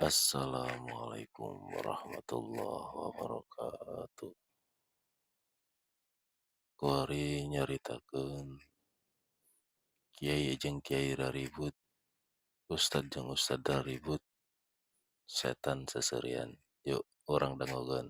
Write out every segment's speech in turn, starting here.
Assalamualaikum warahmatullahi wabarakatuh. Kuari nyaritakeun kiai jeung kiai raribut, ustad jeung ustad raribut, setan seuseurian. Yuk urang dangukeun.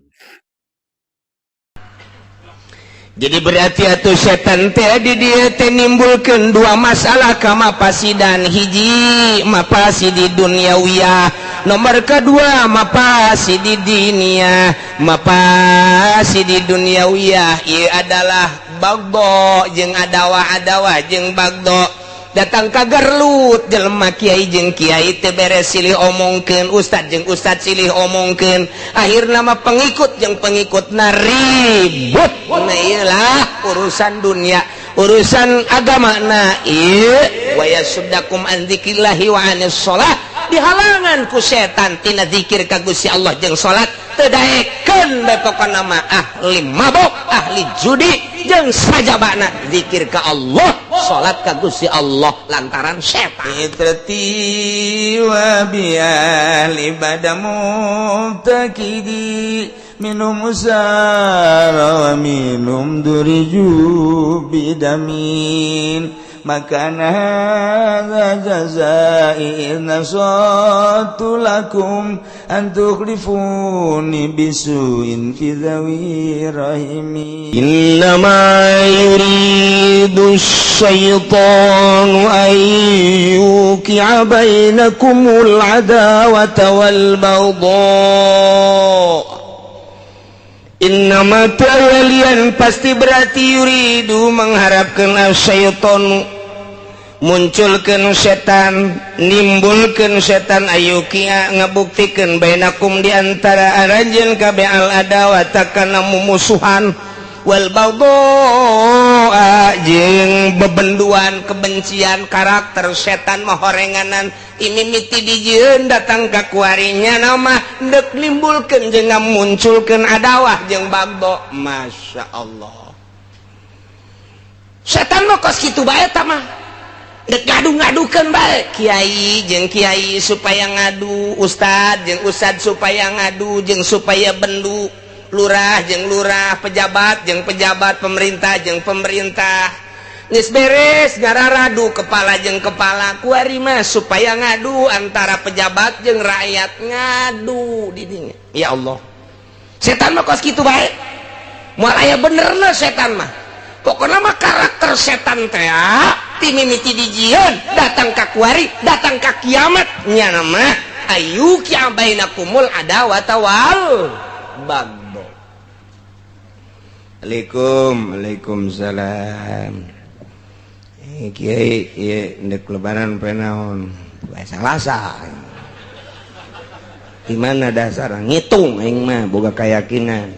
Jadi berarti atuh setan teh di dieu teh nimbulkeun dua masalah kamapasidan. Hiji, mapasidi duniawiyah, nomor kedua mapasidi diniyah. Mapasidi duniawiyah ieu adalah bagdo jeung adawah-adawah jeung bagdo datang ka garlut jelema. Kiai jeung kiai teu beres, silih omongkeun, ustad jeung ustad silih omongkeun, akhirna mah pengikut jeung pengikut na ribut. Nah, iyalah urusan dunia, urusan agama. Nah, ieu wa yasuddakum an dzikrillahi wa anis shalah, dihalangan ku setan tina zikir ka Gusti Allah jeung salat. Teu daekeun bae, pokona mah ahli mabok, ahli judi jeung sajabana zikir ka Allah, salat ka Gusti Allah, lantaran setan. Fitrati wa bi ahli bada mubtakidi minum usara wa minum duriju bidamin maka hadza jazai in nasatu lakum an tukhlifuni bisuin fi dhawi rahimi. إنما يريد الشيطان أن يوقع بينكم العداوة والبغضاء. إنما talian pasti berarti يريد mengharapkan الشيطان munculkan setan, nimbulkan setan, أن يوقع ngebuktikan بينكم di antara aranjeun kabeh العداوة kana mumusuhan والبغضاء jeung bebenduan, kebencian. Karakter setan mah horenganan imimiti dijieun datang ka kuarinya nama dek nimbulkeun jeung ngamunculkeun adawah jeung bagdo. Masya Allah, setan mah kos kitu bae. Tah mah dek ngadu-ngadukeun bae, kiai jeung kiai supaya ngadu, ustad jeung ustad supaya ngadu jeung supaya bendu, lurah jeung lurah, pejabat jeung pejabat, pemerintah jeung pemerintah. Geus beres ngararadu kepala jeung kepala. Kuari mah supaya ngadu antara pejabat jeung rakyat, ngadu di dinya. Ya Allah, setan mah kos kitu bae, moal aya benerna setan mah. Pokoknya mah karakter setan teh ti mimiti dijieun datang ka kuari, datang ka kiamat, nya mah أن يوقع بينكم العداوة والبغضاء. Assalamualaikum. Waalaikumsalam. Eh, Kiai, ieu ndek lebaran poe naon? Poe Salasa. Di mana dasar ngitung? Aing mah boga keyakinan.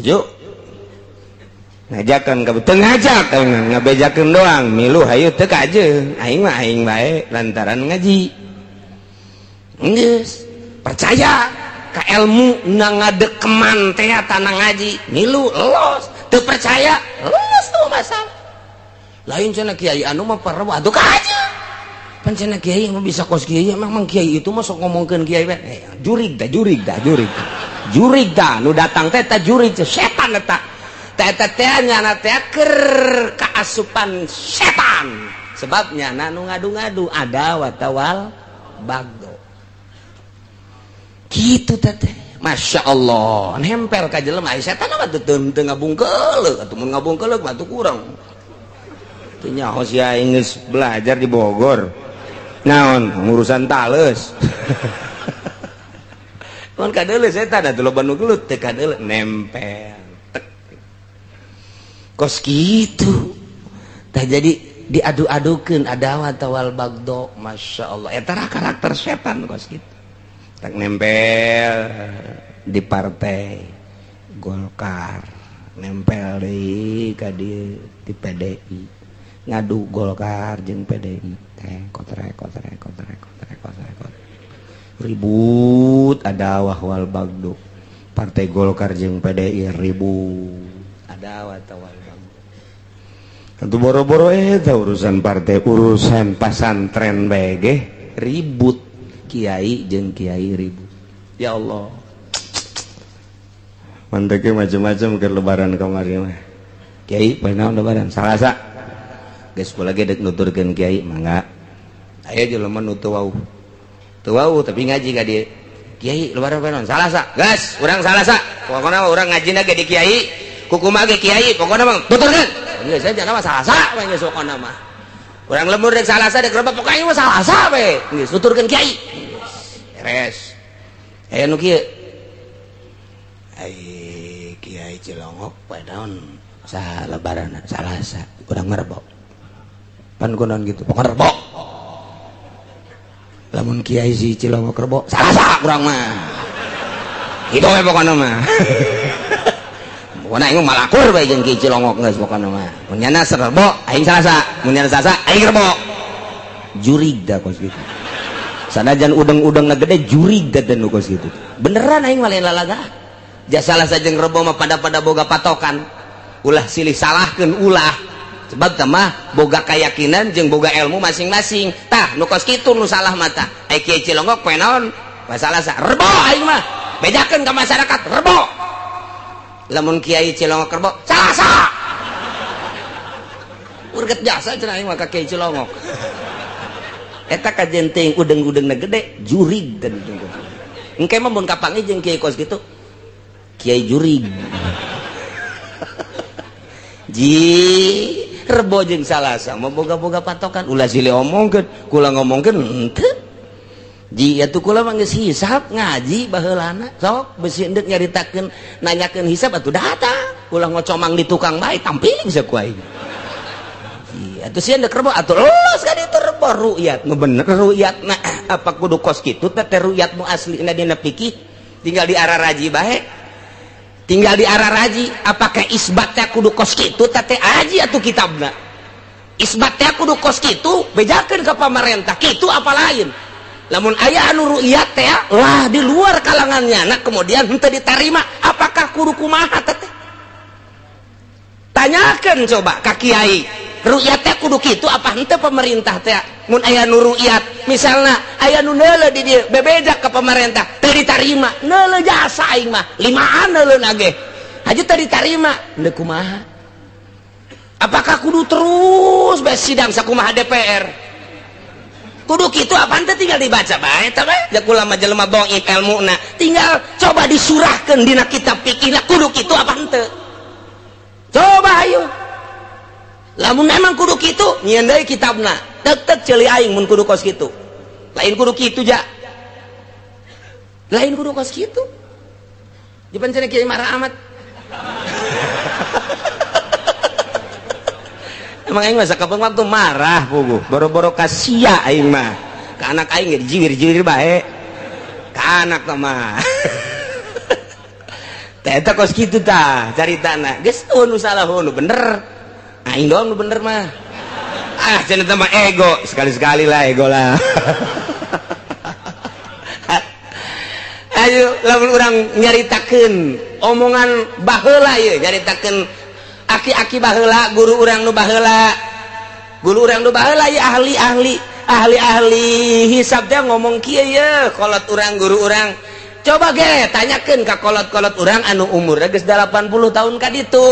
Aju. Ngajakan ka teu ngajak aing mah, ngabejakeun doang, milu hayu teu kajeun. Aing mah aing bae lantaran ngaji. Geus, percaya ka ilmu na ngadekeman teh tanah ngaji, milu los, teu percaya los, tuh masalah lain. Cenah kiai anu mah parah atuh kajeun pan, cenah kiai mah bisa kos kiai. Emang mang kiai itu mah sok ngomongkeun kiai we. Eh, jurig dah, jurig dah, jurig jurig dah nu datang teh, ta jurig teh setan eta teh. Eta teh nyana teh keur kaasupan setan, sebabnya na nu ngadu-ngadu عداوة والبغضاء gitu teh. Masya Allah, nempel ka jelema. Ai setan mah teu teu ngabungkeuleuk atuh, mun ngabungkeuleuk mah tuh kurang. Teu nyaho sia, aing geus belajar di Bogor. Naon ngurusan tales. Mun kadeuleu setan atuh loba nu gelut, teu kadeuleu nempel. Tek. Kos kitu. Tah, jadi diadu-adukeun عداوة والبغضاء. Masya Allah, eta karakter setan kos kitu. Tak nempel di partai Golkar, nempel di ka di PDI, ngadu Golkar jeung PDI teh, kotrek kotrek kotrek kotrek kotrek kotrek, ribut عداوة والبغضاء. Partai Golkar jeung PDI ribut عداوة والبغضاء. Tentu boro-boro eta urusan partai, urusan pasantren bae ge ribut. Kiai jeung kiai ribut. Ya Allah. Manteke macam-macam ke lebaran kamari mah. Kiai poe naon lebaran? Salasa. Geus kula ge deuk nuturkeun kiai mangga. Aya jelema nu teu wauh. Teu wauh tapi ngaji ka dieu. Kiai lebaran poe naon? Salasa. Geus, urang Salasa. Pokona urang ngajina ge di kiai. Kukumaha ge kiai, pokona mah tuturkeun. Geus aja mah Salasa we geus pokona mah. Urang lembur dek Salasa dek reba pokoknya mah Salasa we. Geus tuturkeun kiai. Beres. Aya nu kieu. Ai Kiai Cilongok poe naon? Sa lebaran Salasa, urang mah Rebo. Pan kunaon gitu, pokona Rebo. Lamun Kiai si Cilongok Rebo, Salasa urang mah. Kitu we pokona mah. Pokona aing mah malakur bae jeung Kiai Cilongok geus pokona mah. Mun nyana Rebo, aing Salasa. Mun nyana Salasa, aing Rebo. Jurig da kos kitu. Sanajan udeng-udengna gede jurig da nu kos kitu. Beneran aing mah lain lalaga. Ja Salasa jeung Rebo mah pada-pada boga patokan. Ulah silih salahkeun ulah. Sebab tah mah boga keyakinan jeung boga ilmu masing-masing. Tah nu kos kitu nu salah mah tah. Ai Kiai Cilongok poe naon? Poe Salasa. Rebo aing mah. Bejakeun ka masyarakat Rebo. Lamun Kiai Cilongok Rebo, Salasa. Urget jasa cenah aing mah ka Kiai Cilongok. Eta kajen teuing udeng-udengna gede jurig dan engke mah mun kapanggih jeung kiai kos kitu kiai jurig. Ji Rebo jeung Salasa mah boga-boga patokan ulah silih omongkeun kula ngomongkeun henteu. Ji atuh kula mah geus hisab ngaji baheulana sok besi endek nyaritakeun nanyakeun hisab atuh datang ulah ngocomang di tukang bae tampiling saku aing. Atuh sieun dek Rebo atuh los ka ditu Rebo ru'yat nu bener ru'yatna apa kudu kos kitu teh ru'yat nu aslina dina fikih tinggal di arah raji bae tinggal di arah raji apakah isbat teh kudu kos kitu teh aji atuh kitabna isbat teh kudu kos kitu bejakeun ka pamarentah kitu apa lain lamun aya anu ru'yat teh lah di luar kalangannya nah kemudian henteu ditarima apakah kudu kumaha teh tanyakeun coba ka kiai ru'yat teh kudu kitu apa henteu pemerintah teh mun aya nu ru'yat misalna aya nu neuleuh di dieu bebeja ka pemerintah teu ditarima neuleuh jasa aing mah limaan neuleuh ge haji teu ditarima henteu kumaha apakah kudu terus bae sidang sakumaha DPR kudu kitu apa henteu tinggal dibaca bae eta bae ja kula mah jelema dhaif elmuna tinggal coba disurahkeun dina kitab fikihna kudu kitu apa henteu coba ayo lamun memang kudu kitu nyieun deui kitabna tek-tek ceuli aing mun kudu kos kitu lain kudu kitu ja lain kudu kos kitu jepan cenah kiai marah amat. Emang aing mah sakapeung waktu marah puguh boro-boro ka sia aing mah ka anak aing ge jiwir-jiwir bae ka anak mah. Teh eta kos kitu tah caritana geus nu salah nu bener aing doang nu bener mah. Ah cenah teh mah ego sekali-sekali lah ego lah. Ayo lamun urang nyaritakeun omongan baheula ieu nyaritakeun aki-aki baheula guru urang nu baheula guru urang nu baheula ieu ahli-ahli ahli-ahli hisab teh ngomong kieu ye kolot urang guru urang coba ge tanyakeun ka kolot-kolot urang anu umurna geus 80 tahun ka ditu.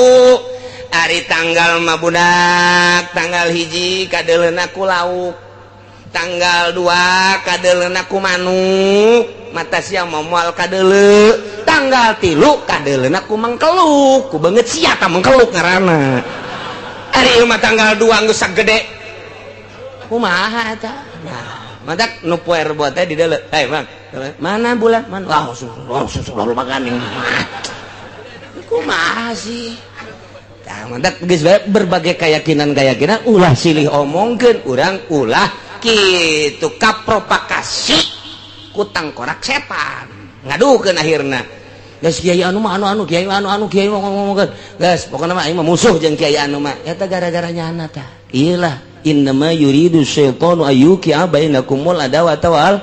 Ari tanggal mah budak tanggal 1 kadeuleuna ku lauk tanggal 2 kadeuleuna ku manuk mata sia moal kadeuleu tanggal 3 kadeuleuna ku mangkeluk ku beungeut sia ta mangkeluk ngaranna ari ieu mah tanggal 2 geus sagede kumaha eta nah matak nu poe Rebo teh di deuleu hey Bang mana bulan mana langsung langsung makan kumaha sih. Tah mantak geus bae berbagai keyakinan-keyakinan ulah silih omongkeun urang ulah kitu kapropagasi ku tangkorak setan ngadukeun akhirna geus kiai anu mah anu kiai anu kiai ngomong-ngomongkeun geus pokona mah aing mah musuh jeung kiai anu mah eta gara-gara nyana tah ieu lah innama yuridu syaitanu ayyuqi'a bainakumul adawata wal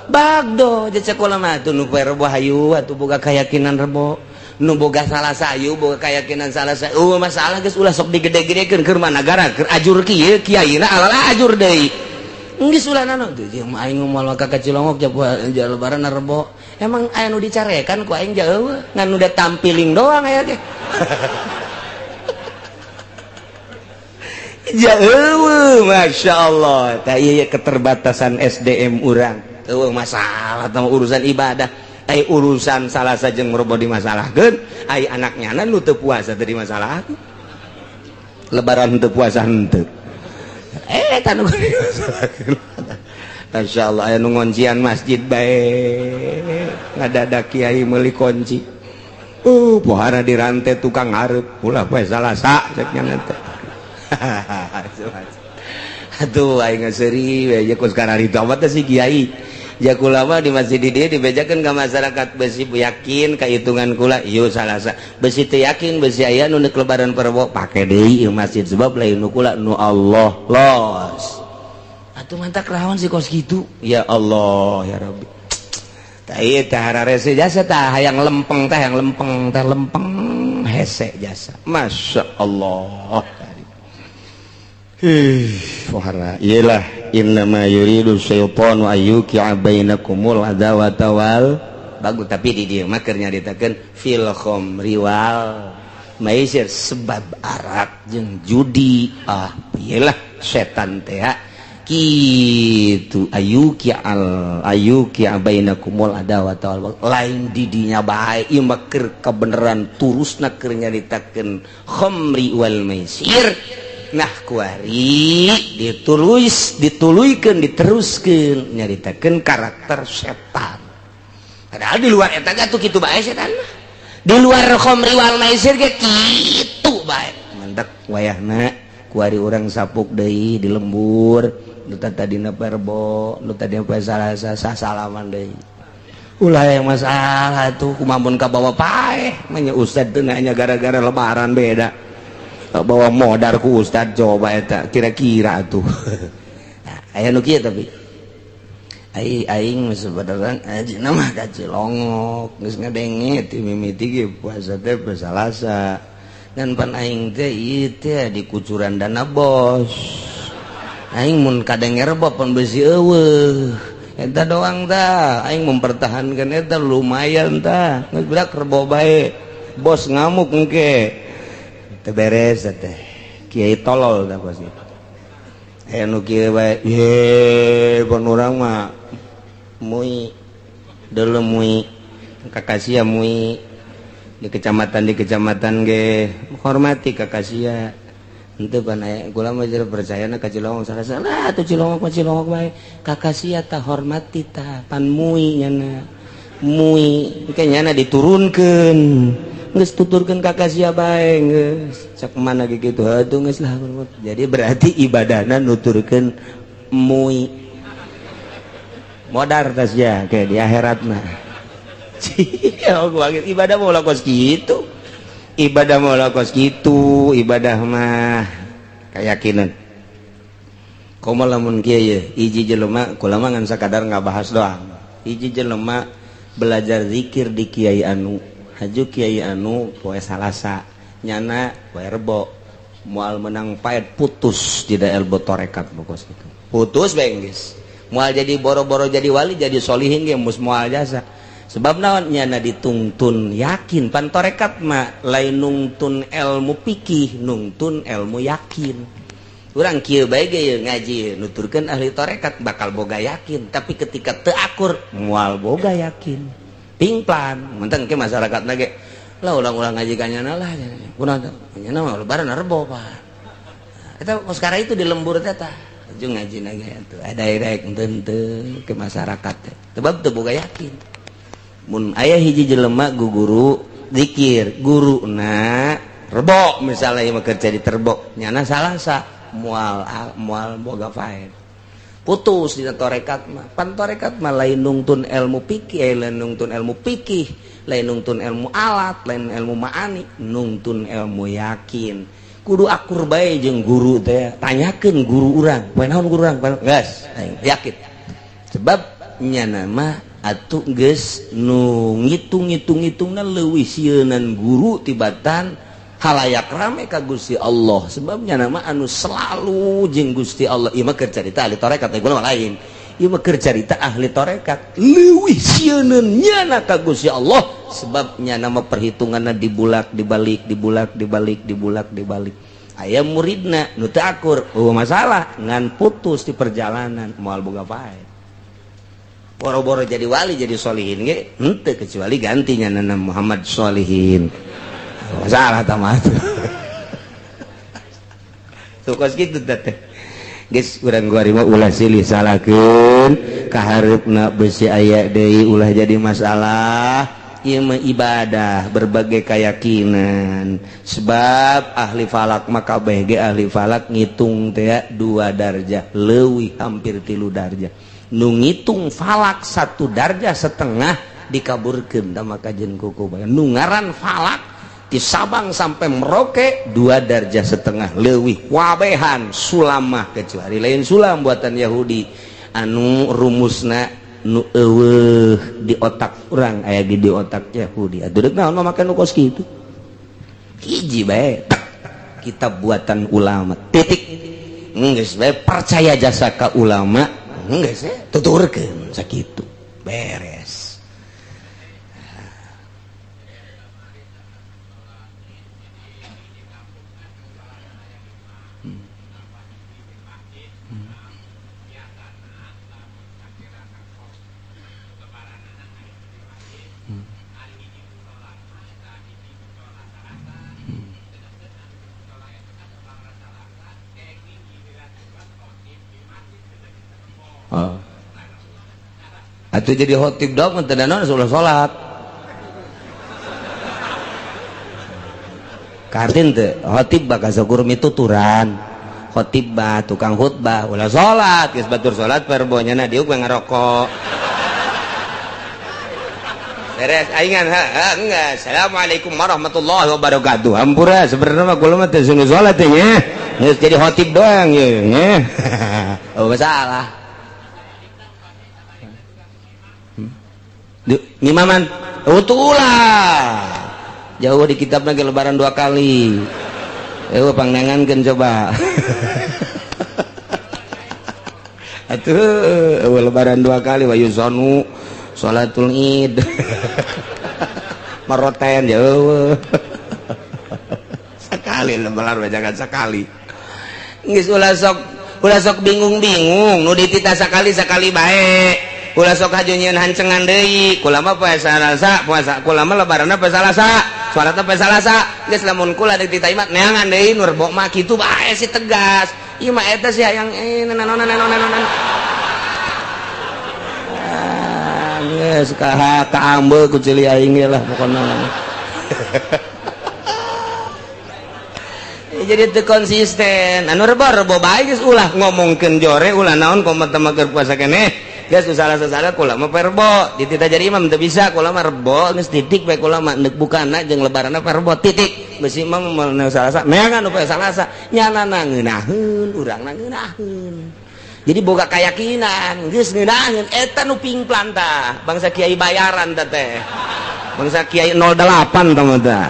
bagdo jeung sakola mah atuh nu poe Rebo hayu atuh boga keyakinan Rebo nu boga salah sayu boga keyakinan salah sayu masalah geus ulah sok digede-gedekeun keur mah nagara keur ajur kieu kiaina alala ajur deui. Geus ulah nano teu jeung aing moal ka Cilongok ja lebaran Rebo. Emang aya nu dicarekan ku aing jauh ngan udah tampiling doang aya ge. Jauh, Masya Allah. Tah ieu keterbatasan SDM urang. Eueuh masalah tah urusan ibadah. Ai urusan salah sajeng Rebo dimasalahkeun, ai anaknya nu teu puasa teu dimasalahkeun. Lebaran teu puasa henteu. Eta nu Masya Allah aya nu ngoncian masjid bae ngadadak kiai meuli kunci. Pohara dirante tukang hareup ulah poe Salasa cek nya teh. Aduh aing seuri we je ku sekarang itu amat si kiai. Ja kula mah di masjid di dieu dibejakeun ka masyarakat besi yakin ka hitungan kula ieu Salasa. Besi teu yakin besi aya nu lebaran Rebo pake deui ieu masjid sebab lain nu kula nu Allah los. Atuh mantak rawan si kos kitu. Ya Allah ya Rabbi. Tah ieu teh hararese jasa tah hayang lempeng teh hayang lempeng teh lempeng hese jasa. Masya Allah. Wahara iyalah innama yuridu syaitanu ayyuqi'a bainakumul adawata wal bagus tapi di dieu mah keur nyaritakeun fil khamri wal maisir sebab arak jeung judi ah iyalah setan teh kitu ayyuqi'al ayyuqi'a bainakumul adawata wal lain didinya bae ieu mah keur kabeneran turusna keur nyaritakeun khamri wal maisir. Nah kuari ditulis dituluykeun diteruskeun nyaritakeun karakter setan. Padahal di luar eta tuh kitu bae setan mah. Di luar khamri wal maisir ge kitu bae. Mantak wayahna kuari urang sapuk deui di lembur, nu tadina Rebo, nu tadina poe Salasa sasalaman deui. Ulah yang masalah tuh kumaha mun kabawa paeh, mah nya ustad teu nanya gara-gara lebaran beda. Bawa modar ku ustad coba eta kira-kira tuh. Nah, aya nu kieu tapi ai aing sebenarnya ajina mah ka Cilongok geus ngadenge ti mimiti ge puasa teh poe Salasa dan pan aing teh ieu teh di kucuran dana bos aing mun kadenge Rebo pan besi eueuh eta doang tah aing mempertahankan eta lumayan tah geus berak Rebo bae bos ngamuk engke teu beres teh kiai tolol tah pasti aya nu kieu bae ye pon urang mah mui deuleu mui kakasia mui di kecamatan ge hormati kakasia henteu pan aya kula mah jadi percayana ka Cilongok salah atuh Cilongok mah Cilongok bae kakasia tah hormati tah pan mui nyana mui engke nyana diturunkeun geus tuturkeun ka kasia bae geus cek mana ge kitu atuh geus lah. Jadi berarti ibadahna nuturkeun mui modar tas ya kayak di akhirat mah. Ibadah mau kos kitu, ibadah mau kos kitu, ibadah mah keyakinan. Komo lamun kieu ye hiji jelema kula mah ngan sakadar ngabahas doang. Hiji jelema belajar zikir di kiai anu haju kiai anu poe Salasa nyana poe Rebo moal menang paet putus tidak elbo torekat pokos gitu putus bae geus moal jadi boro-boro jadi wali jadi solihin ge mus moal jasa sebab naon nyana ditungtun yakin pan torekat mah lain nungtun ilmu pikih nungtun ilmu yakin urang kieu bae ge ngaji nuturkeun ahli torekat bakal boga yakin tapi ketika teu akur moal boga yakin pingplan menteng ke masyarakat nage lah ulang-ulang ngaji kanyana lah kunaon kanyana mah lebaran Rebo pak eta sekarang itu di lembur teh tah jeung ngaji nage atuh ada rek henteu ke masyarakat teh sebab teu boga yakin mun aya hiji jelema guru zikir guruna Rebo misalnya ieu mah kerja di Terbo nyana Salasa moal moal boga faed putus di torekat mah pan torekat mah lain nungtun ilmu pikih lain nungtun ilmu pikih lain nungtun ilmu alat lain ilmu ma'ani nungtun ilmu yakin kudu akur bae jeung guru teh tanyakeun guru urang poe naon guru urang geus yakin sebab nyana mah atuh geus nu ngitung-ngitung-ngitungna leuwih sieunan guru tibatan Halayak rame ka Gusti Allah sebabnya nama anu selalu jeung Gusti Allah. Ieu mah keur carita ahli tarekat, teh mah lain. Ieu mah keur carita ahli tarekat leuwih sieuneun nyana ka Gusti Allah sebabnya nama perhitunganna dibulak dibalik dibulak dibalik dibulak dibalik. Aya muridna nu teu akur, eueuh masalah ngan putus di perjalanan moal boga pae. Boro-boro jadi wali jadi solihin ge henteu kecuali gantinya nana Muhammad Solihin. Masalah tamat. Tuh kos kitu teh. Geus urang kuari mah ulah silih salahkeun, kahareupna beusi aya deui ulah jadi masalah. Ieu mah ibadah berbagai keyakinan. Sebab ahli falak mah kabeh ge ahli falak ngitung teh 2 darjah leuwih hampir 3 darjah. Nu ngitung falak 1 darjah setengah dikaburkeun tah maka jeung kuku. Nu ngaran falak di Sabang sampai Merauke 2 darjah setengah leuwih wabehan sulamah kecuali lain sulam buatan Yahudi anu rumusna nu eueuh di otak urang aya di otak Yahudi. Atuh deuk naon mah make nu kos kitu hiji bae kitab buatan ulama titik geus bae percaya jasa ka ulama geus tuturkeun sakitu beres. Oh. Atau jadi khotib dong teu naon salat. Kartin teu khotib bakal syukur mituturan. Khotib bah tukang khutbah ulah salat geus batur salat perbonya na diuk ngarokok. Beres aingan ha enggak. Assalamualaikum warahmatullahi wabarakatuh. Hampura sebenarnya mah kula mah teu sungguh salat teh nya. Geus jadi khotib doang ye nya. Oh masalah. Ngimaman utulah jauh di kitab lagi lebaran 2 kali pangnangankeun coba atuh lebaran 2 kali wa yusanu salatul id maroten jauh sekali lebaran jangan sekali geus ulah sok bingung-bingung nu ditita sekali-sekali bae kula sok haju nyieun hancengan deui kula mah poe Salasa puasa kula mah lebaranna poe Salasa salatna poe Salasa geus lamun kula deuk ditita mah neangan deui nu rebo mah kitu bae si tegas ieu mah eta si hayang naon ah geus ka kaambe ku ceuli aing ge lah pokona. Jadi teu konsisten anu rebo-rebo bae geus ulah ngomongkeun jore ulah naon komo teh mah keur puasa keneh geus salah-salah kula mah perbo ditita jadi imam teu bisa kula mah rebo geus titik bae kula mah neuk bukana jeung lebaranna perbo titik beusi imam moal Salasa neangan nu poe Salasa nyana ngeunaheun urangna ngeunaheun jadi boga keyakinan geus ngeunaheun eta nu pingplan tah bangsa kiai bayaran teh teh bangsa kiai 08 tah mah tah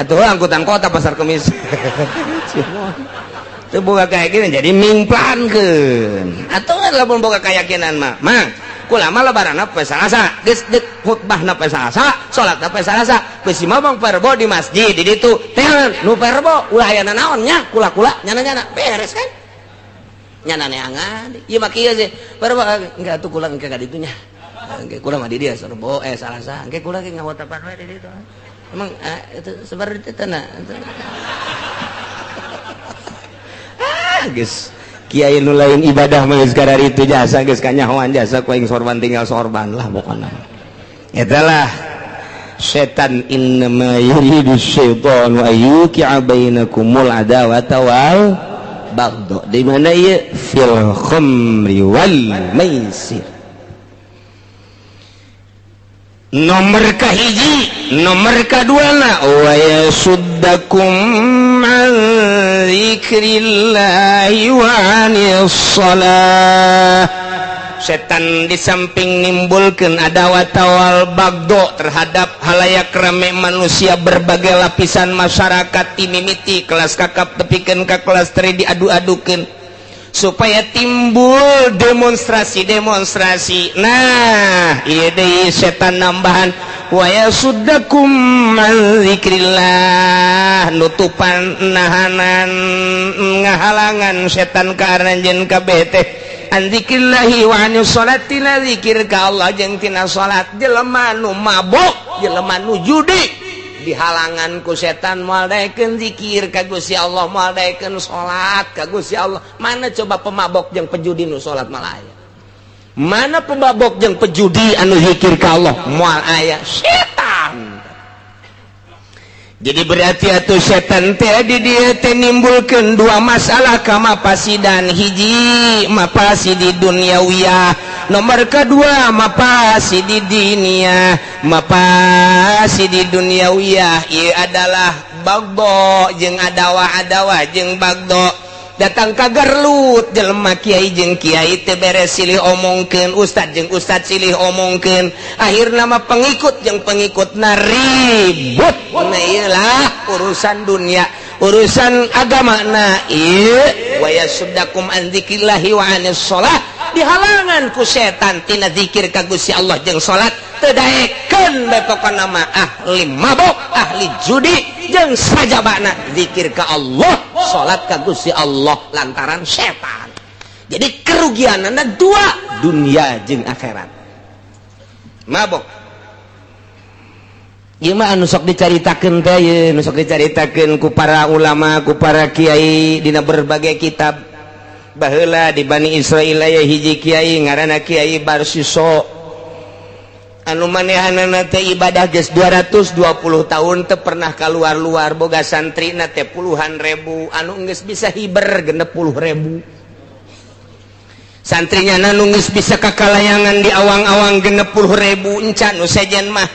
atuh angkutan kota pasar kemis teu boga keyakinan jadi mingplankeun atuh lamun boga keyakinan mah mah kula mah lebaranna poe Salasa geus deuk khutbahna poe Salasa salatna poe Salasa geus mah bang perbo di masjid di ditu teh nu perbo ulah aya nanaon nya kula-kula nyana-nyana beres kan nyana neangan ieu mah kieu sih perbo engke atuh kula engke ka ditu nya engke kula mah di dieu rebo Salasa engke kula ge ngahotapan we di ditu emang itu sebar di tanah geus kiai nu lain ibadah mah geus kararitu jasa geus kanyahoan jasa ku aing sorban tinggal sorban lah pokona eta lah setan innama yuridu syaitanu ayyuqi'a bainakumul adawata wal baghdha di mana ieu fil khamri wal maisir nomor kahiji nomor kaduana wa yasuddakum an dzikrillahi wa anis shalah. Setan di samping nimbulkeun adawat tawal bagdo terhadap halayak rame manusia berbagai lapisan masyarakat timimiti kelas kakap tepikeun ka kelas tri diadu-adukeun supaya timbul demonstrasi-demonstrasi. Nah, ieu deui setan nambahan wa yasuddakum an zikrillah, nutupan nahanan ngahalangan setan ka aranjeun kabeh teh an zikrillahi wa anis sholati, la zikir ka Allah jeung tina salat. Jelema nu mabok, jelema nu judi dihalangan ku setan moal daekeun zikir ka Gusti Allah, moal daekeun salat ka Gusti Allah. Mana coba pemabok jeung pejudi nu salat moal aya? Mana pemabok jeung pejudi anu zikir ka Allah moal aya? Setan. Jadi berarti atuh setan teh di dieu teh nimbulkeun dua masalah ka mapasidan. Hiji mapasidi duniawiyah, nomor kedua mapasidi diniyah. Mapasidi duniawiyah ieu adalah bagdo jeung adawa-adawa jeung bagdo datang ka garlut jelema kiai jeung kiai teu beres silih omongkeun, ustad jeung ustad silih omongkeun, akhirna mah pengikut jeung pengikutna ribut. Nah ieulah urusan dunia, urusan agama. Na ieu wa yasuddakum an dzikrillahi wa anis shalah, dihalangan ku setan tina zikir ka Gusti Allah jeung salat teu daekeun bae pokona mah ahli mabok, ahli judi jeung sajabana zikir ka Allah, salat ka Gusti Allah lantaran setan. Jadi kerugianana dua, dunia jeung akhirat. Mabok ieu mah anu sok dicaritakeun teh ieu, nu sok dicaritakeun ku para ulama, ku para kiai dina berbagai kitab. Baheula di Bani Israil aya hiji kiai ngaranna Kiai Barsiso, anu manehanana teh ibadah geus 220 tahun teu pernah kaluar-luar, boga santrina teh puluhan ribu, anu geus bisa hiber 60.000 santrinya, anu geus bisa kakalayangan di awang-awang 60.000. Encan nu sejen mah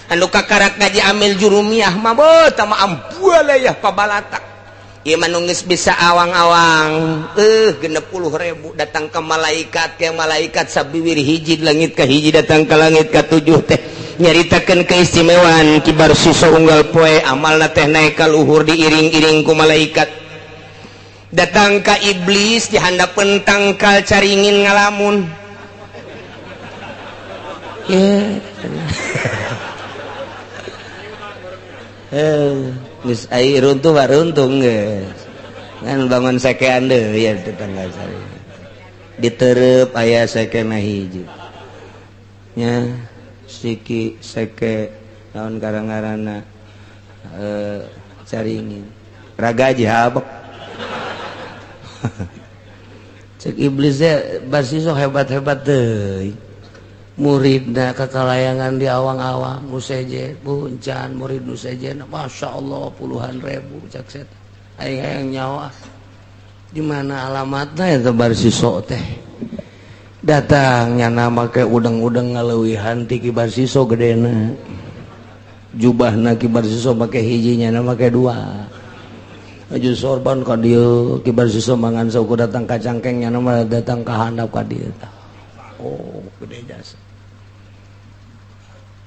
anu kakarak ngaji amil jurumiyah mah beuh tah mah ambualayah pabalatak. Ieu mah nu geus bisa awang-awang 60.000 datang ke malaikat, ke malaikat sabiwir hiji langit ka hiji datang ke langit ka tujuh teh nyaritakeun keistimewaan Ki Barsiso unggal poe amalna teh naik ka luhur diiring-iring ku malaikat. Datang ka iblis di handapeun tangkal caringin ngalamun. Geus ai runtuh mah runtuh geus. Ngan bangun sekean deui ya tetangga saya. Ditereup aya sekena hiji. Nya siki seke naon karang-karana caringin. Ragaji habek. Cek iblisnya Barsiso hebat-hebat deui. Muridna kakalayangan di awang-awang nu sejen puncan murid nu sejen Masya Allah puluhan ribu cek setan aing hayang nyawa di mana alamatna eta Barsiso teh. Datangnya nama ke udang-udang ngaleuwihan ti Ki Barsiso gedena, jubahna Ki Barsiso make hijinya nama make dua, aju sorban ka dieu Ki Barsiso mangan saukur datang ka cangkengnya nama datang ka handap ka dieu. Oh gede jasa.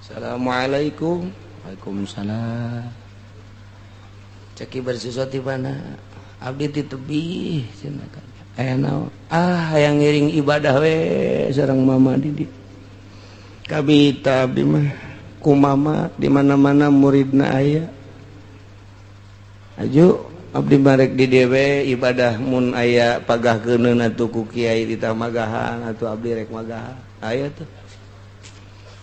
Assalamualaikum. Waalaikumsalam. Ceki Barsiso ti mana? Abdi ti tebih cenah kan. Aya naon? Ah hayang ngiring ibadah we sareng mama di dieu. Kabita abdi mah ku mama di mana-mana muridna aya. Aju abdi marek di dieu we ibadah mun aya pagah keuneun atuh ku kiai ditamagahan atuh abdi rek magahan. Aya tuh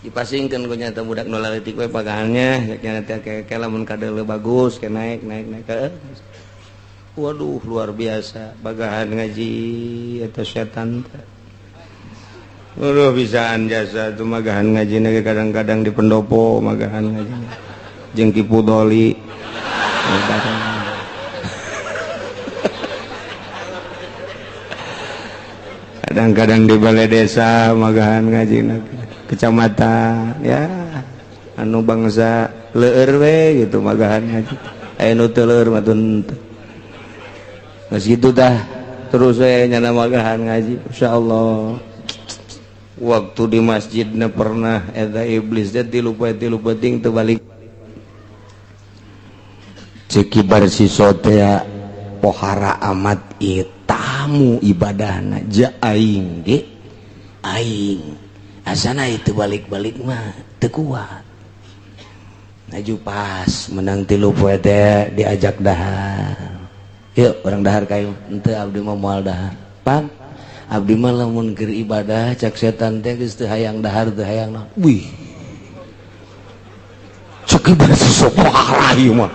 dipasingkeun ku nyata budak nu leutik we pagahannya nya teh ke lamun kadeuleu bagus ke naik naik naik ke. Waduh luar biasa bagahan ngaji eta setan teh. Waduh bisaan jasa tuh magahan ngaji na kadang-kadang di pendopo magahan ngaji jeung Ki Pudoli. Kadang-kadang di balai desa magahan ngaji kecamatan ya anu bangsa leur we gitu magahan ngaji aya nu teu leur mah teu. Geus kitu tah terus we nyana magahan ngaji insyaallah. Waktu di masjidna pernah eta iblis teh 3 poe 3 peuting teu balik. Cek Ki Barsiso teh pohara amat ieu tamu ibadahna ja aing ge aing asana itu balik-balik mah teu kuat. Aju pas menang 3 poe teh diajak dahar. Yuk urang dahar kayu henteu abdi mah moal dahar. Pan abdi mah lamun keur ibadah cak setan teh geus teu hayang dahar teu hayang naon. Wih. Cek Ki Barsiso pohara ieu mah.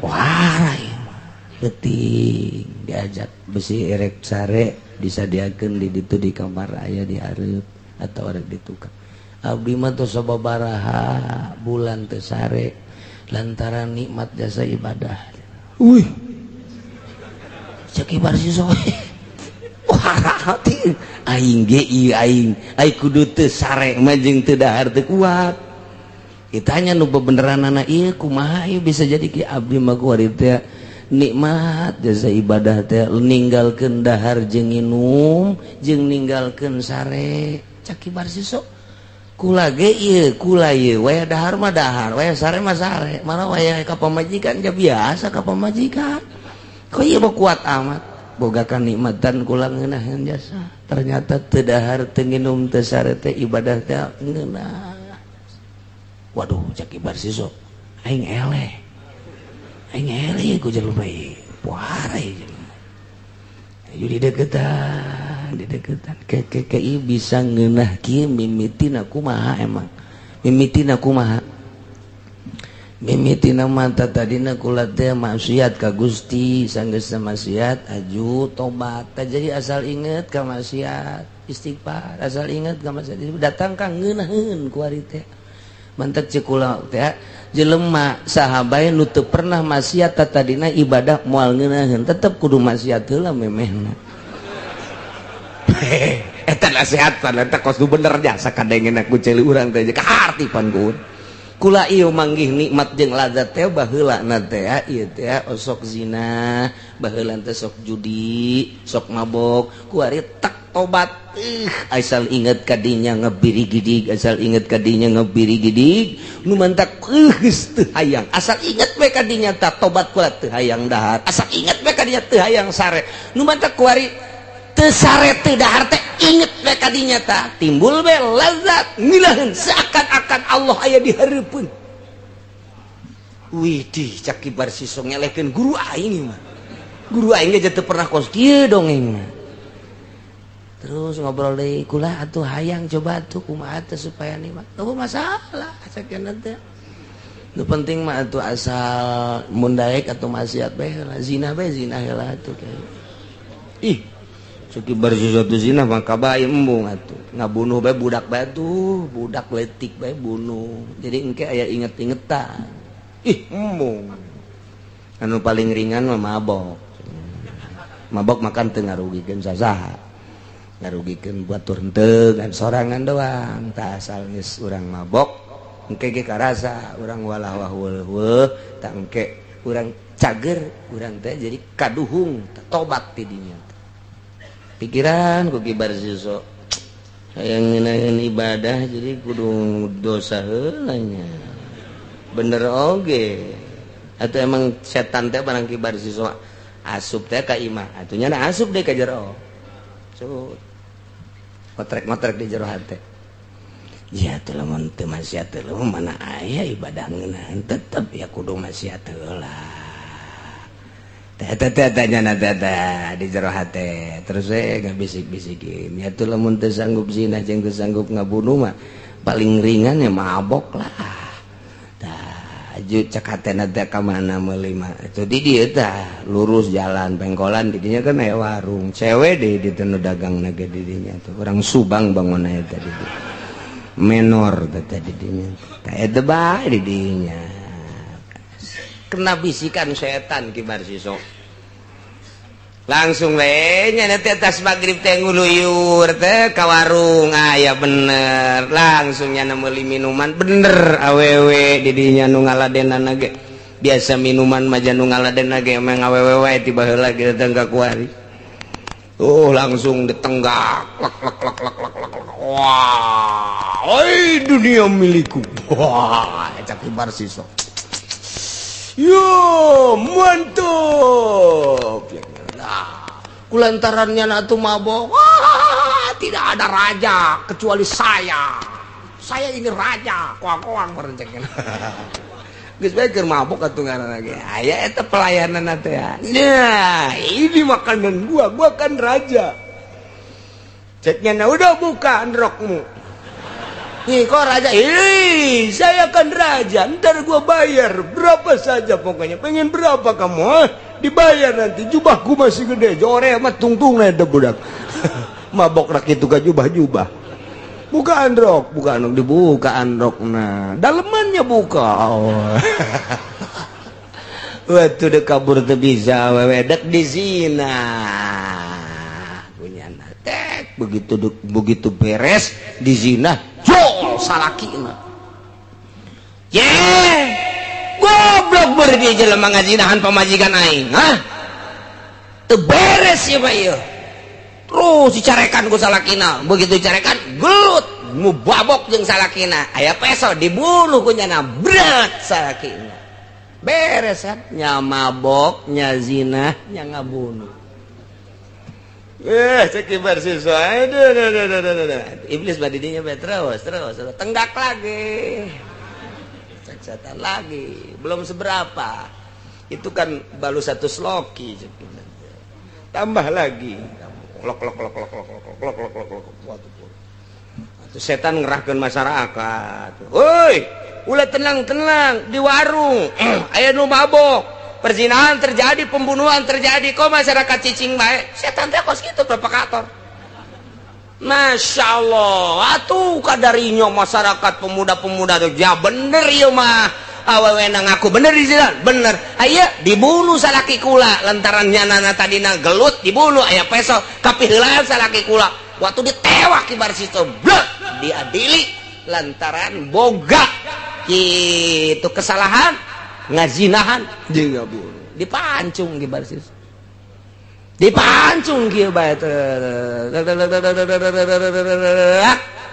Pohara ieu mah. Penting diajak besi erek sare disadiakeun di ditu di kamar aya di hareup atau erek di tukang. Abdi mah tos sababaraha bulan teu sare lantaran nikmat jasa ibadah. Wih. Cek Ki Barsiso pohara hati aing ge ieu aing ai kudu teu sare mah jeung teu dahar teu kuat. Ditanya nu bebeneranana ieu kumaha ieu bisa jadi ki abdi mah kuari teh nikmat jasa ibadah teh ninggalkeun dahar jeung nginum jeung ninggalkeun sare. Cak Ki Barsiso kula ge ieu kula ieu waya dahar mah dahar waya sare mah sare mana waya ka pamajikan ja biasa ka pamajikan. Kok ieu mah kuat amat boga kanikmatan kula ngeunaheun jasa ternyata teu dahar teu nginum teu sare teh ibadah teh ngeunah. Waduh cak Ki Barsiso aing eleh aing eleh ku jelema ieu puara ieu jelema. Ayo dideketan dideketan ke ieu bisa ngeunah kieu mimitina kumaha emang mimitina kumaha mimitina mah tadina kula teh maksiat ka Gusti sanggeus maksiat aju tobat. Jadi asal inget ka maksiat istighfar asal inget ka maksiat datang ka ngeunaheun ku ari teh. Mantak cek kula teh jelema saha bae nu teu pernah maksiat tadina ibadah moal ngeunaheun tetep kudu maksiat heula memehna. Eta nasehatan eta kos nu bener jasa kadengeuna ku ceuli urang teh kaharti pan ku. Kula ieu manggih nikmat jeung lazat teh baheulana teh ieu teh osok zina, baheula teh sok judi, sok mabok, ku ari tak tobat. Asal inget kadinya ngebiri gidig, asal inget kadinya ngebiri gidig, nu mantak geus teu hayang. Asal inget we kadinya tah tobat kula teu hayang dahar. Asal inget we kadinya teu hayang sare. Nu mantak ku ari teu sare teu dahar teh inget we kadinya tah timbul we lazat ngeunaheun seakan-akan Allah aya di hareupeun. Widih cak Ki Barsiso ngelehkeun guru aing mah. Guru aing ge teu pernah kos kieu dongeng mah. Terus ngobrol deui kula atuh hayang coba atuh kumaha teh supaya nikmat. Eueuh masalah sakeuna teh. Nu penting mah atuh asal mun daek atuh maksiat bae heula, zina bae zina heula atuh. Ih, cek Ki Barsiso teh zina mah kabae embung atuh. Ngabunuh bae budak bae atuh, budak leutik bae bunuh. Jadi engke aya inget-ingetan. Ih, embung. Anu paling ringan mah mabok. Mabok makan teu ngarugikeun sasaha. Ngarugikeun batur henteu kan sorangan doang. Tah asal geus urang mabok engke ge karasa urang walah wah weuh tah engke urang cager urang teh jadi kaduhung tobat ti dinya. Pikiran ku Ki Barsiso hayang ngeunaheun ibadah jadi kudu dosa heula nya. Bener oge. Atau emang setan teh barang Ki Barsiso asup teh ka imah atuh nya asup deui ka jero. Cut. Ngotrek-ngotrek di jero hate. Ya atuh lamun teu maksiat heula mana aya ibadah ngeunaheun tetep ya kudu maksiat heula. Teh teh teh nya teh teh di jero hate. Terus we ngabisik-bisikin. Ya atuh lamun teu sanggup zina jeung teu sanggup ngabunuh mah paling ringan ya mabok lah. Tah aju cek hatena teh ka mana meuli mah. Itu di dieu tah lurus jalan pengkolan di dinya kan aya warung. Cewek deui di teu nu dagang na ge di dinya tuh. Urang Subang bangunna eta di dieu. Menor teh di dinya. Tah eta bae di dinya. Kena bisikan setan Ki Barsiso. Langsung we nya teh tas magrib teh nguluyur teh ka warung aya bener. Langsung nya meuli minuman bener awewe di dinya nu ngaladenana ge. Biasa minuman mah nu ngaladenna ge emang awewe wae ti baheula ge datang ka kuari. Oh langsung ditenggak lek lek lek lek lek lek. Wah, oi dunia milikku. Wah, cak Barsiso. Yo, mantap. Nah, kulantarannya atuh mabok. Wah, tidak ada raja kecuali saya. Saya ini raja. Koang-koang merencengnya. Geus bae keur mabok atuh ngaranna ge. Aya eta pelayanan teh. Nah, ini makanan gua kan raja. Ceknya nah, udah buka rokmu. Nih kok raja? Ih, saya kan raja. Ntar gua bayar berapa saja pokoknya. Pengen berapa kamu? Hah? Dibayar nanti. Jubahku masih gede. Jore mah tungtung eta budak. Mabok rak kitu ka jubah-jubah. Buka androk, buka androk, dibuka androk. Nah, dalemannya buka. Oh. Waktu dek kabur teu bisa, wewe dek di zina. Punya tek begitu begitu beres di zina, jol salakina. Ye, goblok berdiri jelema ngazinahan pamajikan aing, hah? Teu beres ya Pak ieu. Terus dicarekan ku salakina, begitu dicarekan gelut, mubabok jeung salakina, aya peso dibunuh ku nyana, berat salakina. Beres kan? Nya mabok, nya zina, nya ngabunuh. Cek Barsiso. Aduh, aduh, aduh, aduh, aduh. Iblis badidinya be terus, terus, terus. Tenggak lagi. Cek setan lagi. Belum seberapa. Itu kan baru satu sloki. Tambah lagi. Lok lok lok lok lok lok lok lok lok lok lok. Atuh setan ngerahkeun masyarakat. Woi, ulah tenang-tenang di warung. Aya nu mabok. Perzinahan terjadi, pembunuhan terjadi. Kok masyarakat cicing bae? Setan teh kos kitu provokator. Masya Allah, atuh kadarinya masyarakat pemuda-pemuda tuh ya bener ieu mah. Awewe ngaku bener di sini, bener. Aya dibunuh salaki kula lantaran nyanana tadina gelut dibunuh aya peso kapiheulaan salaki kula. Waktu ditewak ki Barsiso, blek diadili lantaran boga kitu kesalahan ngazinahan jeung ngabunuh. Dipancung ki Barsiso. Dipancung kieu bae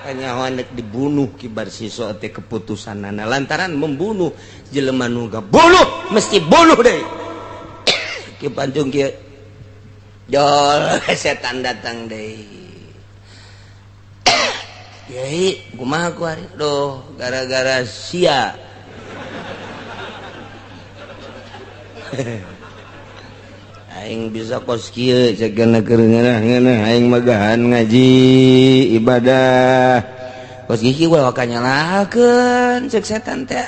kanyahoan dek dibunuh ki Barsiso teh keputusanana lantaran membunuh jelema nu ngabunuh mesti bunuh deui. Ki pancung kieu jol setan datang deui. Yai kumaha ku ari? Duh gara-gara sia. Aing bisa kos kieu cegana keur ngeunah-ngeunah aing magahan ngaji ibadah. Kos kieu ulah waka nyalahkeun cek setan teh.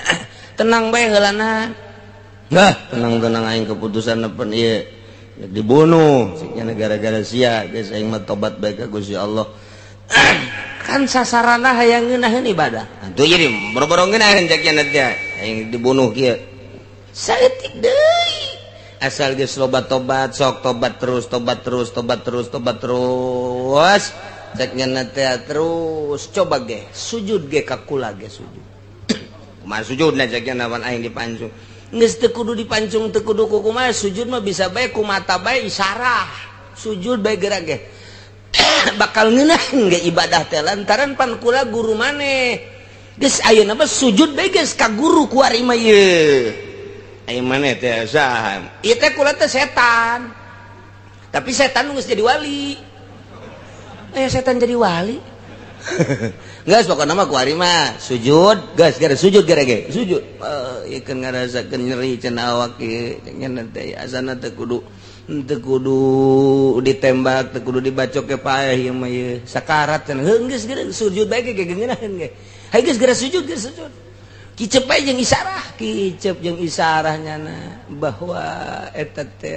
Tenang bae heulana. Nah, tenang-tenang aing keputusan nepen ieu. Dibunuh ceknya gara-gara sia geus aing mah tobat bae ka Gusti Allah. Kan sasarana hayang ngeunaheun ibadah. Atuh jadi boro-boro ngeunaheun cek nya teh aing dibunuh kieu. Saeutik deui. Asal geus loba tobat, sok tobat terus, tobat terus, tobat terus, tobat terus. Cek nya teh terus coba ge sujud ge ka kula ge sujud. Kumaha sujudna cek nya nawan aing dipancung. Geus teu kudu dipancung teu kudu kumaha sujud mah bisa bae ku mata bae isarah. Sujud bae gerak ge. Bakal ngeunaheun ge ibadah teh lantaran pan kula guru maneh. Geus ayeuna mah sujud bae geus ka guru ku ari mah ieu. Ayeuna maneh teh saha? Ieu teh kula teh setan. Tapi setan geus jadi wali. Setan jadi wali. Geus pokona mah ku ari mah sujud, geus gara sujud gara ge, sujud. Ieu keun ngarasakeun nyeri cenah awak ieu nya teh asana teh kudu teu kudu ditembak, teu kudu dibacok ke paeh ieu mah ieu. Sakarat cenah. Heuh geus geus sujud bae ge ngeunaheun ge. Hayu geus geura sujud, geus sujud. Kicep bae jeung isarah, kicep jeung isarah nyana bahwa eta teh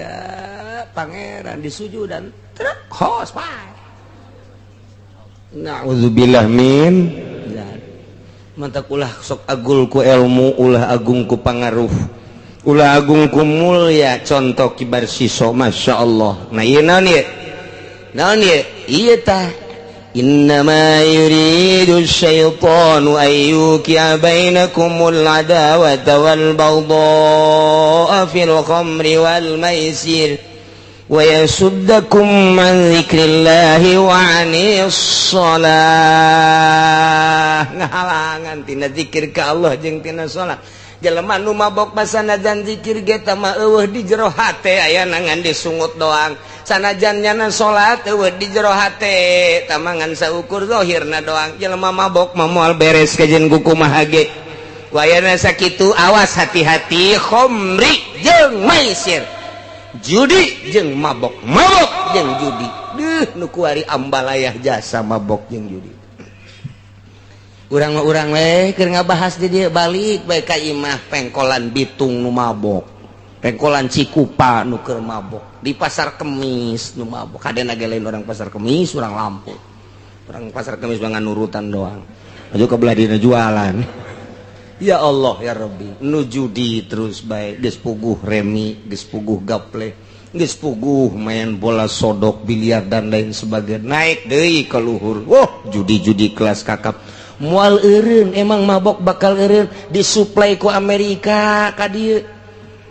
pangeran disujudan trek hos paeh. Na'udzubillah min mantak ulah sok agul ku ilmu, ulah agung ku pangaruh, ulah agung ku mulya. Contoh Ki Barsiso, Masya Allah. Nah iya naon ieu? Naon ieu? Ieu tah innama yuridu syaitanu an yuqi'a bainakumul adawata wal baghdha'a fil khamri wal maisir Wa yasuddakum an dzikrillahi wa 'anis shalah. Ngahalangan tina zikir ka Allah jeung tina salat. Jelema nu mabok sanajan zikir ge tah mah eueuh di jero hate, aya ngan disungut doang. Sanajan nyana salat eueuh di jero hate, tah mah ngan saukur zahirna doang. Jelema mabok mah moal beres kajen kumaha ge. Wayana sakitu awas hati-hati khomri jeung maisir, judi jeung mabok, mabok jeung judi. Duh, nu kuari ambalayah jasa mabok jeung judi. Urang mah urang we keur ngabahas di dieu balik bae ka imah pengkolan Bitung nu mabok, pengkolan Cikupa nu keur mabok, di Pasar Kemis nu mabok. Kadena ge lain orang Pasar Kemis, orang Lampung. Orang Pasar Kemis mah nurutan doang. Aju ke belah dina jualan. Ya Allah ya Rabbi, nu judi terus bae geus puguh remi, geus puguh gaple, geus puguh main bola sodok, biliar dan lain sebagainya. Naik deui ka luhur. Wah, judi-judi kelas kakap. Moal eureun, emang mabok bakal eureun, disuplai ku Amerika ka dieu.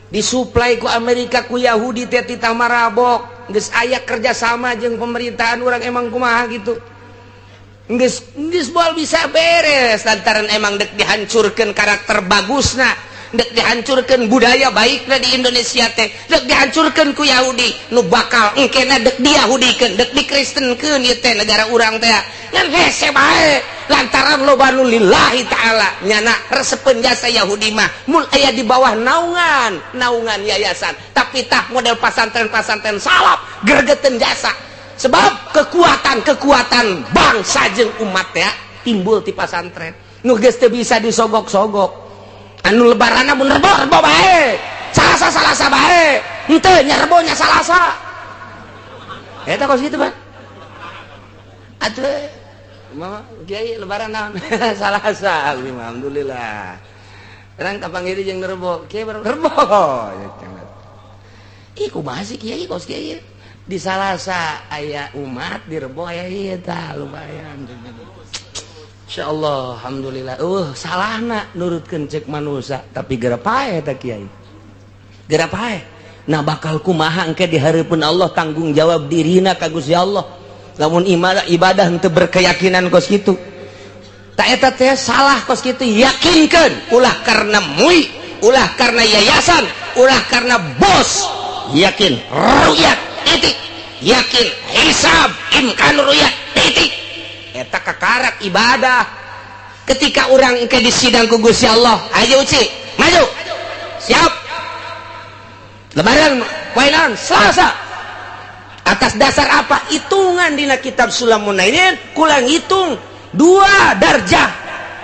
Disuplai ku Amerika ku Yahudi teh titah marabok. Geus aya kerjasama jeung pemerintahan urang emang kumaha gitu. Geus geus moal bisa beres lantaran emang dek dihancurkeun karakter bagusna, dek dihancurkeun budaya baikna di Indonesia teh, dek dihancurkeun ku Yahudi nu bakal engkena dek diyahudikeun, dek dikristenkeun ieu teh negara urang teh. Ngan hese bae lantaran loba nu lillahi taala nyana resepeun jasa Yahudi mah mun aya di bawah naungan naungan yayasan, tapi tah model pasantren-pasantren salaf gregeteun jasa. Sebab kekuatan-kekuatan bangsa jeung umat ya timbul ti pasantren. Nu geus teu bisa disogok-sogok. Anu lebaranna mun rebo-rebo bae. Salasa-salasa bae. Henteu nya rebo nya salasa. Eta kos kitu, Pak. Atuh mama kiai lebaran naon? Salasa, alhamdulillah. Urang kapanggih jeung rebo, kiai rebo. Ih kumaha sih kiai kos kiai? Di Salasa aya umat, di Rebo aya ieu tah lumayan. Insyaallah alhamdulillah. Salahna nurutkeun cek manusia, tapi geura pae eta kiai. Geura pae. Nah bakal kumaha engke di hareupeun Allah tanggung jawab dirina ka Gusti Allah. Lamun ibadah henteu berkeyakinan kos kitu. Ta eta teh salah kos kitu, yakinkeun ulah karena MUI, ulah karena yayasan, ulah karena bos. Yakin ru'yat titik, yakin hisab imkan ru'yat titik. Eta kakarak ibadah. Ketika urang engke disidang ku Gusti Allah, ayo Uci, maju. Siap. Lebaran poe naon? Selasa. Atas dasar apa? Hitungan dina kitab Sulamun Nainin kurang hitung 2 darjah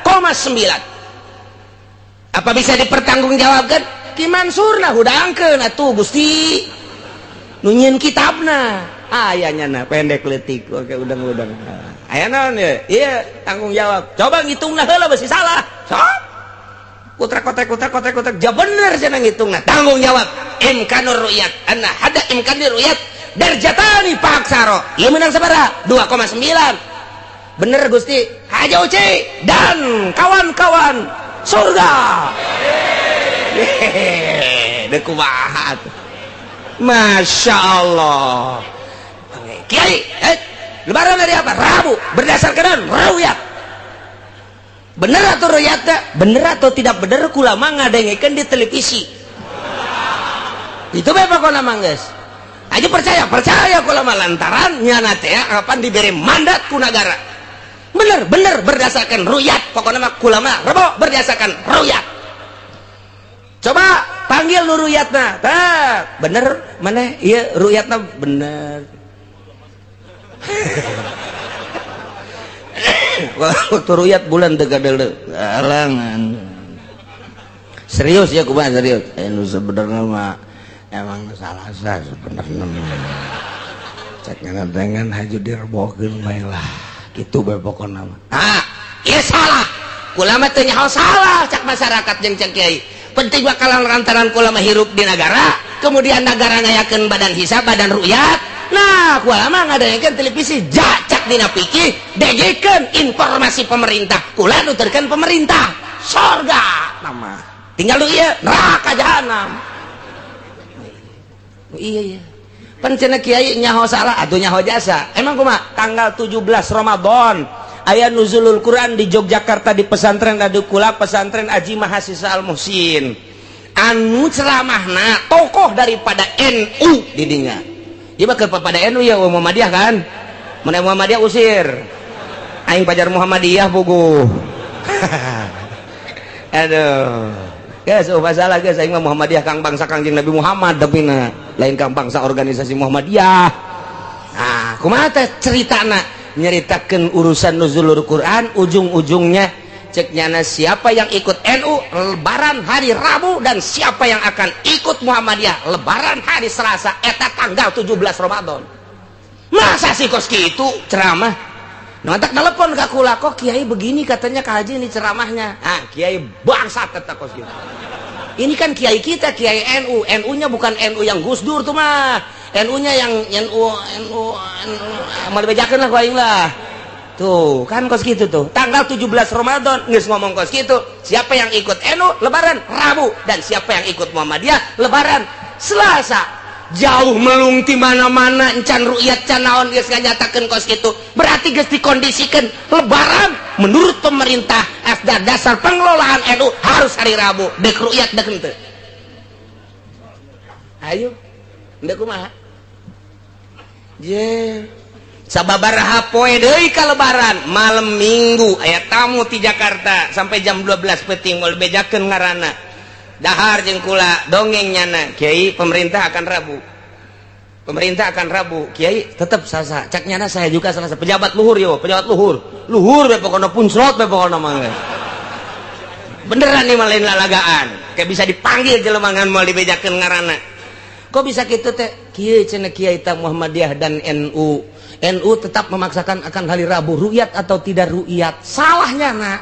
0,9. Apa bisa dipertanggungjawabkan? Ki Mansurna hudangkeun atuh Gusti. Nu nyieun kitabna. Aya nyana pendek leutik oke udang-udang. Aya naon ye? Ieu tanggung jawab. Coba ngitungna heula besi salah. Sok. Kutrek kotrek kotrek kotrek ja bener cenah ngitungna. Tanggung jawab. Imkanur ru'yat. Anna hada imkanur ru'yat darjatani paksaro. Ieu menang sabaraha? 2,9. Bener Gusti. Haja Uci dan kawan-kawan surga. Hehehe, deuk kumaha atuh. Masya Allah. Kiai, lebaran hari apa? Rabu. Berdasarkan ru'yat. Bener atau ru'yatnya? Bener atau tidak bener kulama ngadengekeun di televisi. Itu bae pokona mah geus. Aja percaya, percaya kulama lantaran nyana teh kapan diberi mandat ku negara. Bener, bener berdasarkan ru'yat. Pokona mah kulama rebo berdasarkan ru'yat. Coba panggil nu ru'yatna. Tah, bener mana? Iya, ru'yatna bener. Waktu ru'yat bulan teu gadeuleu. Alangan. Serius ya kumaha serius? Nu sebenarnya mah emang salah sah sebenarnya mah. Cek dengan haju direbokeun bae lah. Kitu bae pokona mah. Ah, ieu salah. Kulama teu nyaho salah cak masyarakat jeung cak kiai. Penting bakalan lantaran kulama hirup di negara, kemudian negara ngayakeun badan hisab, badan ru'yat. Nah, kulama ngadayakeun televisi jacak dina pikir, dengekeun informasi pemerintah. Kula nuturkeun pemerintah. Sorga nama. Tinggal lu ieu neraka jahanam. Iya iya. Pan cenah kiai nyaho salah atuh nyaho jasa. Emang kumaha? Tanggal 17 Ramadan aya nuzulul Quran di Yogyakarta, di pesantren Adukula, pesantren Aji Mahasiswa Al Muhsin. Anu ceramahna tokoh daripada NU di dinya. Ieu mah kepada NU ya, Muhammadiyah kan? Mun Muhammadiyah usir. Aing pajar Muhammadiyah puguh. Aduh. Guys, oh masalah guys, aing mah Muhammadiyah kang bangsa Kangjeng Nabi Muhammad, tapi na lain kang bangsa organisasi Muhammadiyah. Nah, kumaha teh ceritana? Nyeritakeun urusan nuzulul Quran, ujung-ujungnya cek nyana siapa yang ikut NU lebaran hari Rabu dan siapa yang akan ikut Muhammadiyah lebaran hari Selasa, eta tanggal 17 Ramadan. Masa sih kos kitu ceramah? Nah, tak telepon ke kula, kok kiai begini katanya ke haji ini ceramahnya. Ah, kiai bangsat kata kos gitu. Ini kan kiai kita, kiai NU. NU-nya bukan NU yang Gus Dur tuh mah. NU-nya yang NU NU NU mau dibejakeun lah ku aing lah. Tuh, kan kos gitu tuh. Tanggal 17 Ramadan geus ngomong kos gitu. Siapa yang ikut NU lebaran Rabu dan siapa yang ikut Muhammadiyah lebaran Selasa. Jauh melung ti mana-mana, encan rukyat can naon geus nganyatakeun kos kitu. Berarti geus dikondisikan lebaran menurut pemerintah asda dasar pengelolaan NU harus hari Rabu. Dek rukyat dek henteu. Ayo, henteu kumaha? Je. Sababaraha poe deui ka lebaran, malam Minggu aya tamu ti Jakarta sampai jam 12 peuting, moal bejakeun ngaranna. Dahar jeung kula dongeng nyana, kiai pemerintah akan Rabu, pemerintah akan Rabu, kiai tetap Selasa. Cak nyana saya juga Selasa. Pejabat luhur yo, pejabat luhur luhur be pokokna, puncrot be pokokna mah. Beneran nih, lain lalagaan, kayak bisa dipanggil jelema ngan moal dibejakeun ngaranna. Kok bisa kitu teh? Kieu cenah kiai ta, Muhammadiyah dan NU NU tetap memaksakan akan hari Rabu, rukyat atau tidak rukyat. Salahnya nak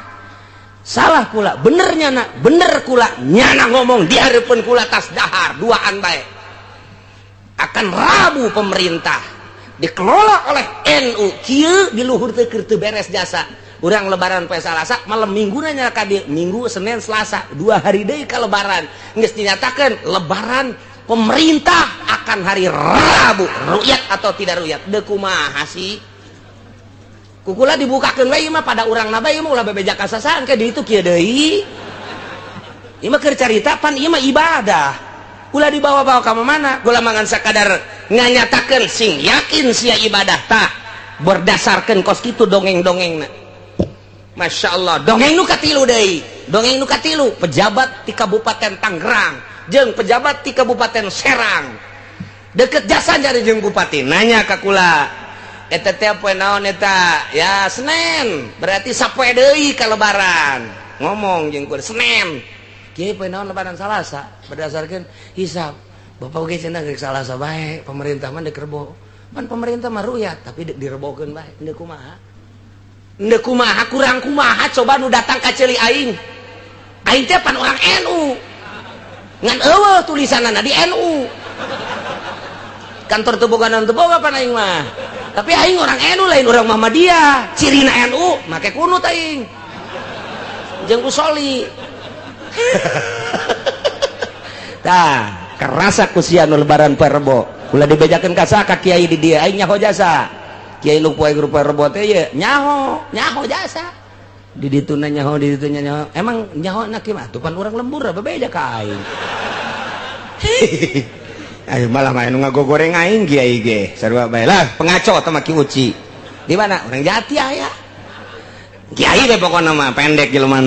salah kula, benernya nak bener kula. Nyana ngomong di hareupeun kula tas dahar duaan bae, akan Rabu pemerintah dikelola oleh NU. Kieu di luhur teh keur teu beres jasa. Urang lebaran poe Salasa, malam Minggu nanya ka dieu, Minggu, Senin, Selasa, 2 hari deui ka lebaran geus dinyatakan lebaran pemerintah akan hari Rabu, rukyat atau tidak rukyat. Deu kumaha sih? Kukula dibukakeun we mah pada urang na bae mah, ulah bebeja kasasaan ke di itu kieu deui. Ieu mah keur carita, pan ieu mah ibadah. Ulah dibawa-bawa ka mana? Kula mangan sakadar nganyatakeun sing yakin sia ibadah tah berdasarkan kos kitu dongeng-dongengna. Masya Allah, dongeng nu katilu deui. Dongeng nu katilu, pejabat di Kabupaten Tangerang jeung pejabat di Kabupaten Serang. Deket jasa jadi jeung bupati nanya ka kula, eta teh poe naon eta? Ya Senin, berarti sapoe deui ka lebaran. Ngomong jeung kula Senin, kieu poe naon lebaran? Salasa berdasarkan hisab. Bapak oge cenah geus Salasa bae, pemerintah mah dek Rebo. Pan pemerintah mah rukyat tapi dek direbokeun bae. Henteu kumaha? Henteu kumaha, kurang kumaha coba nu datang ka ceuli aing? Aing teh pan orang NU. Ngan eueuh tulisanana di NU. Kantor teu boga naon, teu boga pan aing mah. Tapi aing orang NU, lain orang Muhammadiyah. Cirina NU make kunut aing. Jeung usoli. Tah, kerasa ku sia nu lebaran poe Rebo. Ulah dibejakeun ka ka kiai di dieu, aing nyaho jasa. Kiai nu poe poe Rebo teh ye nyaho, nyaho jasa. Di dituna nyaho, di ditunya nyaho. Emang nyaho na kieu mah tuh pan urang lembur bebeja ka aing. Ayo malah main nu ngagogoreng aing kiai ge. Sarua bae lah, pengaco teh mah Ki Uci. Di mana? Orang Jati aya. Kiai deh pokokna mah pendek jelema.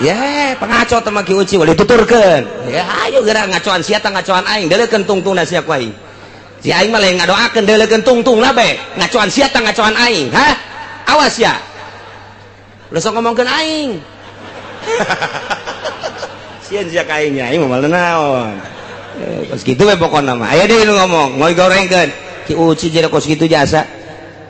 Ya, pengaco teh mah Ki Uci ulah dituturkeun. Ya ayo geura ngacoan sia tah ngacoan aing, deuleukeun tungtungna sia ku aing. Si aing mah lain ngadoakeun, deuleukeun tungtungna bae. Ngacoan sia tah ngacoan aing, hah? Awas ya. Ulah sok ngomongkeun aing. Sieun sia ka aing, aing mah naon. Kos kitu we pokona mah. Aya deui nu ngomong, moal gorengkeun. Ki Uci jadi kos kitu jasa.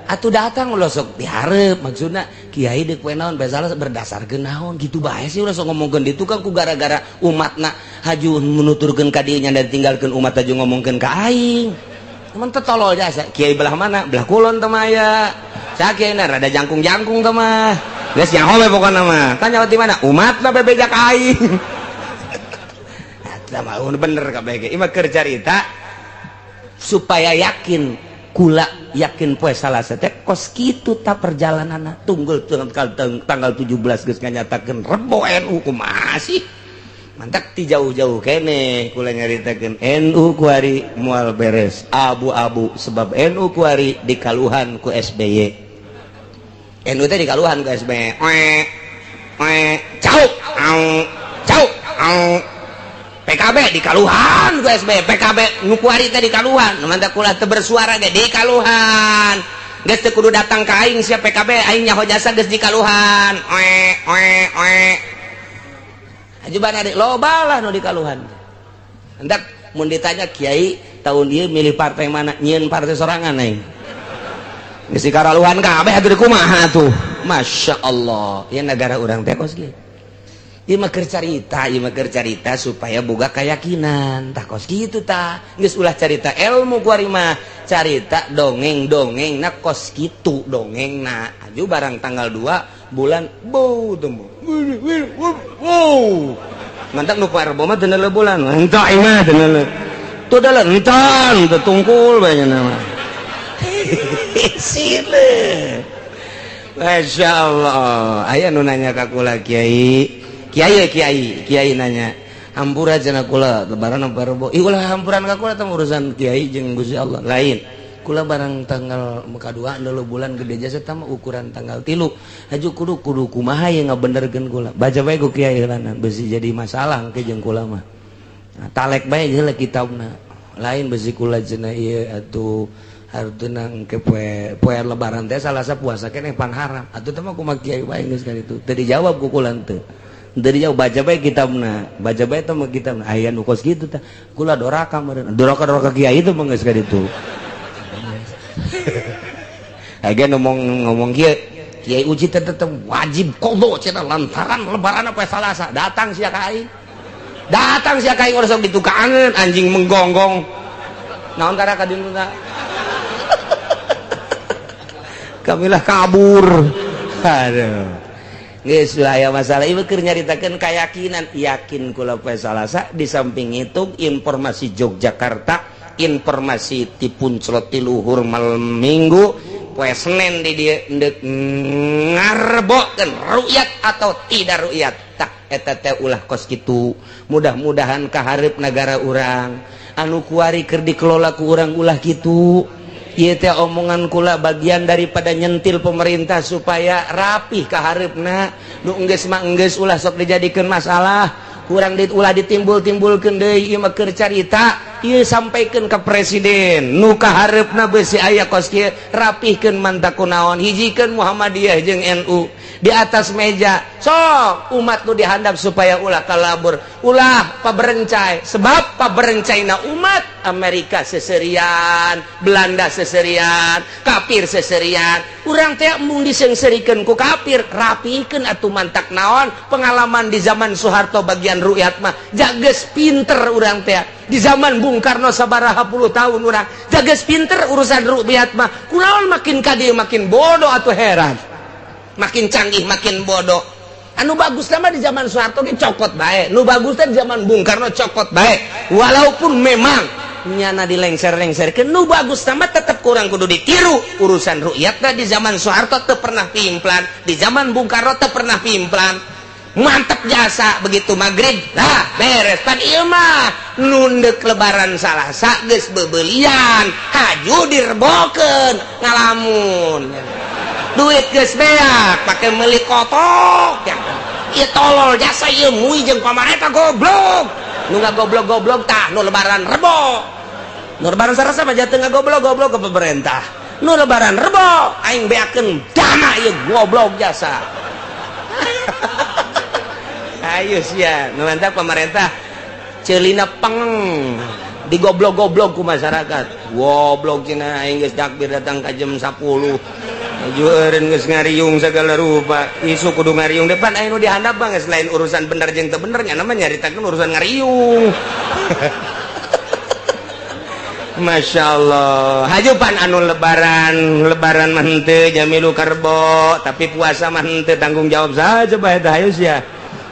Atuh datang ulah sok dihareup, maksudna kiai deuk poe naon bae salah berdasarkeun naon gitu bae sih, ulah sok ngomongkeun ditu kan ku gara-gara umatna haju menuturkeun ka dieu nya ditinggalkeun umat haju ngomongkeun ka aing. Teman teh tolol jasa. Kiai belah mana? Belah kulon teh mah aya. Sakieu rada jangkung-jangkung teh mah. Geus nyaho we pokona mah. Tanya di mana? Umatna bebeja ka aing. Eta mah bener kabeh ge. Ieu mah keur carita. Supaya yakin, kula yakin poe Salasa teh kos kitu ta perjalanan. Tunggul tanggal tanggal 17 geus nganyatakeun Rebo NU, kumaha sih? Mantak ti jauh-jauh kene kula nyaritakeun NU kuari moal beres, abu-abu, sebab NU kuari dikaluhan ku SBY. NU teh dikaluhan ku SBY. Oe oe, cau au cau au. PKB dikaluhan ku SBY. PKB nu kuari teh dikaluhan. Nu mantak kula teu bersuara ge dikaluhan. Geus teu kudu datang ka aing sia PKB, aing nyaho jasa geus dikaluhan. Oe oe oe. Ajuban adik loba lah nu dikaluhan. Hendak mun ditanya, "Kiai, tahun ieu milih partai mana?" Nyieun partai sorangan aing. Geus dikaraluhan kabeh, atuh kumaha tuh? Masya Allah ya, negara urang teh kos kieu. Ieu mah keur carita, ieu mah keur carita supaya boga keyakinan. Tah, kos kitu tah. Geus ulah carita ilmu kuari mah, carita dongeng-dongeng na kos kitu dongengna. Aju barang tanggal 2 bulan bau temu. Wow. Mantap nu poe Rebo mah teu bulan. Entah aing mah teu. Tuh dah entan, teu tungkul bae nya mah. Sile. Masya Allah. Aya nu nanya ka kula, "Kiai, kiai, kiai, kiai," nanya, "hampura," cenah, "kula lebaran apa Rebo?" Ih, ulah hampuran ka kula, teh urusan kiai jeung Gusti Allah. Lain kula barang tanggal muka dua dulu bulan gede jasa tama ukuran tanggal 3 haju kudu kudu kumaha yang ngabenerkeun kula? Baca bae ku kiai heulana, besi jadi masalah ke jeung kula mah. Nah, talek bae heula kitabna. Lain besi kula cenah ieu atuh hartuna engke poe poe lebaran teh Salasa puasa keneh pan haram atuh teh mah kumaha kiai bae? Geus kitu teu dijawab ku kula, teu teu dijawab. Baca bae kitabna, baca bae teh mah kitabna. Aya nu kos kitu tah, kula doraka meureun, doraka doraka kiai itu mah geus kitu. Agen ngomong ngomong kieu, "Kiai Uji teh tetep wajib qadha," cenah, "lantaran lebaran apa Salasa." Datang sia ka aing, datang sia ka aing, udah sok ditukangeun anjing menggonggong naon tara ka dieu. Kamilah kabur. Aduh. Geus aya masalah ieu keur nyaritakeun keyakinan, yakin kula poe Salasa. Di samping itu informasi Yogyakarta, informasi ti Punclot ti luhur, malam Minggu poe Senin di dieu endek ngarebokeun rukyat atau tidak rukyat. Tak eta teh ulah kos kitu. Mudah-mudahan kaharep negara urang anu kuari keur dikelola ku urang ulah kitu. Ieu teh omongan kula bagian daripada nyentil pemerintah supaya rapih kaharepna. Nu enggeus mah enggeus, ulah sok dijadikeun masalah kurang dit, ulah ditimbul-timbulkeun deui. Ieu mah keur carita ieu, sampaikeun ka presiden nu kaharepna beusi aya kos kieu, rapihkeun. Mantak kunaon hijikeun Muhammadiyah jeung NU di atas meja, sok umat nu dihandap supaya ulah kalabur, ulah paberencai, sebab paberencaina umat Amerika seserian, Belanda seserian, kafir seserian. Urang teh embung disengserikeun ku kafir. Rapikeun atuh. Mantak naon, pengalaman di zaman Soeharto bagian rukyat mah jages pinter urang teh. Di zaman Bung Karno sabaraha puluh tahun urang jages pinter urusan rukyat mah. Kunaon makin ka dieu makin bodoh atau heran, makin canggih makin bodoh? Anu bagus sama di zaman Soeharto ge cokot bae, nu bagus teh di zaman Bung Karno cokot bae, walaupun memang nyana dilengser-lengserkeun. Nu bagus sama tetep kurang kudu ditiru. Urusan rukyatna di zaman Soeharto teu pernah pimplan, di zaman Bung Karno teu pernah pimplan, mantep jasa. Begitu maghrib lah beres. Pan ieu mah nundek lebaran Salasa geus bebelian, haju direbokeun, ngalamun, duit geus beak pake meuli kotok ya. Ieu tolol jasa ieu, mui jeung pamarentah goblok. Nu goblok-goblok tah nu lebaran Rebo, nu lebaran Salasa mah jatuh goblok-goblok ke pemerintah. Nu lebaran Rebo aing beakeun dana ieu, goblok jasa. Ayo sia nu mantap pemerintah celina peng digoblok-goblok ku masyarakat. "Goblok," cenah, "aing geus takbir datang ka jam 10 jueureun geus ngariung segala rupa, isu kudu ngariung depan aya nu dihandap." Bang, selain urusan bener jeung teu bener nya namanya nyaritakeun urusan ngariung. Masya Allah. Hajupan anu lebaran lebaran mah henteu jamilu karbo, tapi puasa mah henteu tanggung jawab saja bae teh. Hayu sia,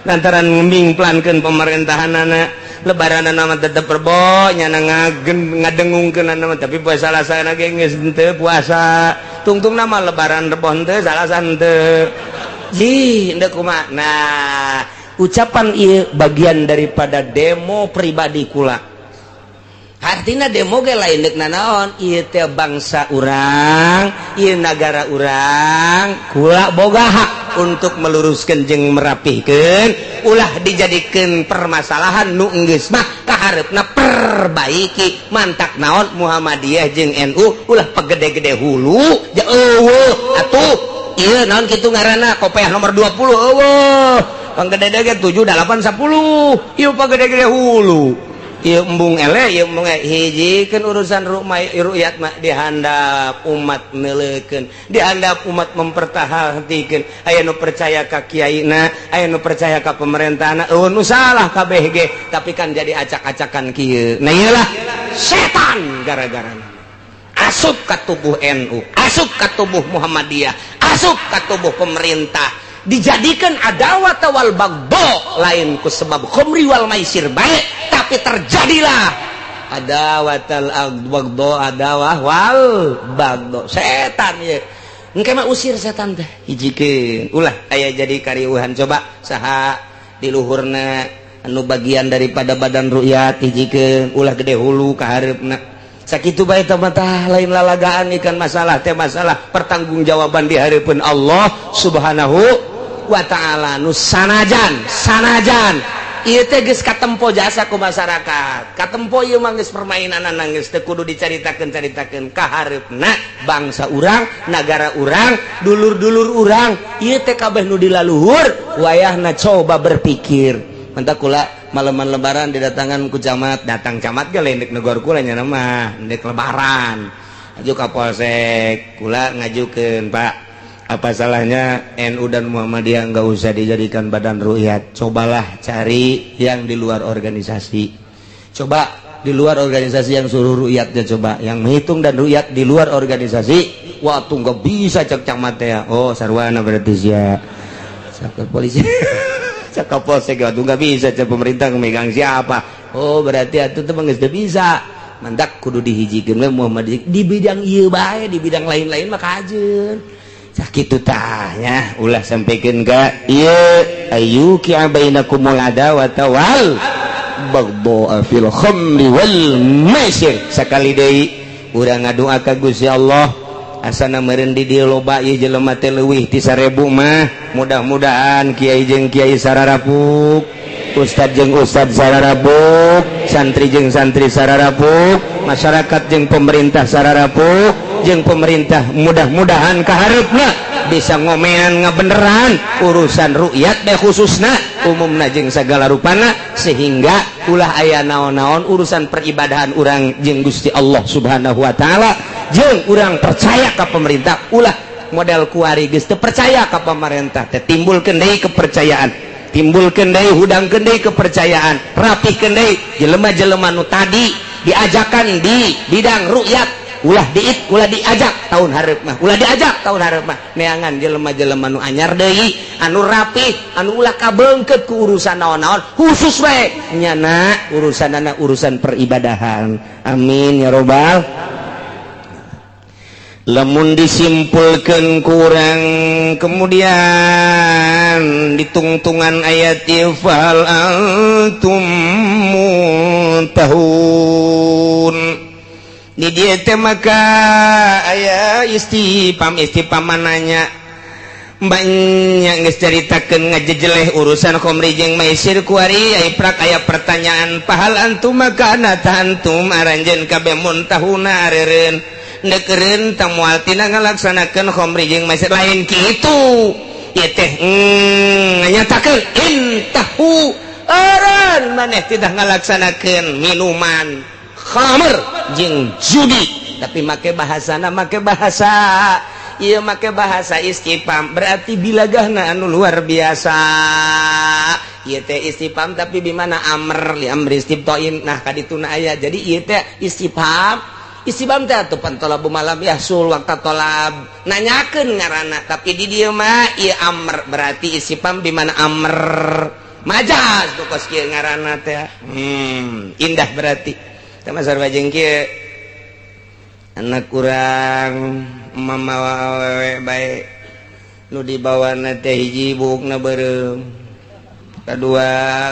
lantaran ngembing pelankeun pemerintahan anak. Lebaran nama tetep rebo, nyana ngagen ngadengungkeun nama, tapi puasa Salasa ge geus henteu puasa. Tungtung nama Lebaran rebo henteu, Salasa henteu. Ji, henteu kumaha. Nah, ucapan ieu bagian daripada demo pribadi kula. Artinya demo ge lain deuk nanaon, ieu teh bangsa urang, ieu nagara urang, kula boga hak untuk meluruskan jeung merapihkeun, ulah dijadikeun permasalahan nu geus mah kahareupna perbaiki. Mantak naon Muhammadiyah jeung NU ulah pegede-gede hulu, ja eueuh atuh ieu naon kitu ngaranna kopeah nomor 20 eueuh. Panggede ge 7 8 10. Ieu pagede-gede hulu. Ieu embung ele, ieu embung hijikeun urusan rukyat mah dihandap umat neuleukeun, dihandap umat mempertahankeun. Aya nu percaya ka kiaina, aya nu percaya ka pemerintahna, eueuh nu salah kabeh ge, tapi kan jadi acak-acakan kieu. Nah ieulah setan gara-garana. Asup ka tubuh NU, asup ka tubuh Muhammadiyah, asup ka tubuh pemerintah. Dijadikan adawat wal bagdo lain ku sebab khomri wal maisir baik, tapi terjadilah adawatal bagdo, adawah wal bagdo. Setan ya engke mah usir setan teh, hijikeun ulah aya jadi kariuhan. Coba saha di luhurna anu bagian daripada badan rukyat, hijikeun ulah gede hulu ka hareupna. Sakitu bae teh mah, lain lalagaan ikan masalah teh, masalah pertanggungjawaban di hareupeun Allah Subhanahu wa ta'ala. Nu sanajan sanajan ieu teh geus katempo jasa ku masyarakat, katempo ieu mah geus permainan, geus teu kudu dicaritakeun-caritakeun. Kahareupna bangsa urang, nagara urang, dulur-dulur urang, ieu teh kabeh nu dilaluhur wayahna coba berpikir. Mantak kula malaman Lebaran didatangan ku camat, datang camat ge lain dek negor kula nya mah, dek Lebaran aju ka polsek. Kula ngajukeun, "Pak, apa salahnya NU dan Muhammadiyah nggak usah dijadikan badan rukyat? Cobalah cari yang di luar organisasi, coba di luar organisasi yang suruh rukyatnya, coba yang menghitung dan rukyat di luar organisasi." Waktu nggak bisa cek camat ya. "Oh, sarwana berarti sia," cek polisi, cek polsek. "Waktu nggak bisa," cek pemerintah megang siapa. "Oh, berarti itu tuh nggak bisa." Mantak kudu dihijikeun we Muhammadiyah di bidang ieu bae, di bidang lain-lain mah kajeun. Sakitu tah nya, ulah sampaikan ka ieu ayyuqi'a bainakumul adawata wal baghdha fil khamri wal maisir. Sakali deui urang ngadua ka Gusti Allah, asana meureun di dieu loba ieu jelema teh, leuwih ti 1000 mah. Mudah-mudahan kiai jeung kiai sararapuk, ustad jeung ustad sararapuk, santri jeung santri sararapuk, masyarakat jeung pemerintah sararapuk jeung pemerintah. Mudah-mudahan kaharepna bisa ngomean ngabeneran urusan rukyat deh, khususna, umumna jeung segala rupana, sehingga ulah aya naon-naon urusan peribadahan urang jeung Gusti Allah Subhanahu wa taala. Jeung urang percaya ka pemerintah, ulah model kuari geus teu percaya ka pemerintah teh. Timbulkeun deui kepercayaan, timbulkeun deui, hudangkeun deui kepercayaan, rapihkeun deui jelema-jelema nu tadi diajakan di bidang rukyat. Ulah diit, ulah diajak tahun hareup mah, ulah diajak tahun hareup mah. Neangan jelema-jelema nu anyar deui, anu rapih, anu ulah kabeungkeut ku urusan naon-naon, khusus we nyana urusanana urusan peribadahan. Amin ya robbal. Lamun disimpulkan kurang, kemudian ditungtungan ayat fahal antum muntahun di dieu teh, maka aya istifham. Istifham mananya banyak geus caritakeun ngajejeleh urusan khamri jeung maisir kuari ai prak aya pertanyaan fahal antum, maka anata antum aranjeun kabeh muntahuna areureun nekeureun tah moal tina ngalaksanakeun khamri jeung maisir. Lain kitu ieu teh, nyatakeun intahu eureun maneh tidak ngalaksanakeun minuman khamr jeung judi, tapi make bahasana, make bahasa ieu, make bahasa istifham, berarti bilagahna anu luar biasa. Ieu teh istifham tapi bimana amr li amri istibtoin. Nah, kadituna aya. Jadi ieu teh istifham. Istifham teh atuh pan tolabu malam yahsul waqta tolab, nanyakeun ngaranna, tapi di dieu mah ieu amr, berarti istifham bimana amr. Majas tuh kos kieu ngaranna teh. Indah berarti. Teh mah sarua jeung kieu. Anak kurang mamawa awewe bae. Nu dibawana teh hiji buukna beureum. Kadua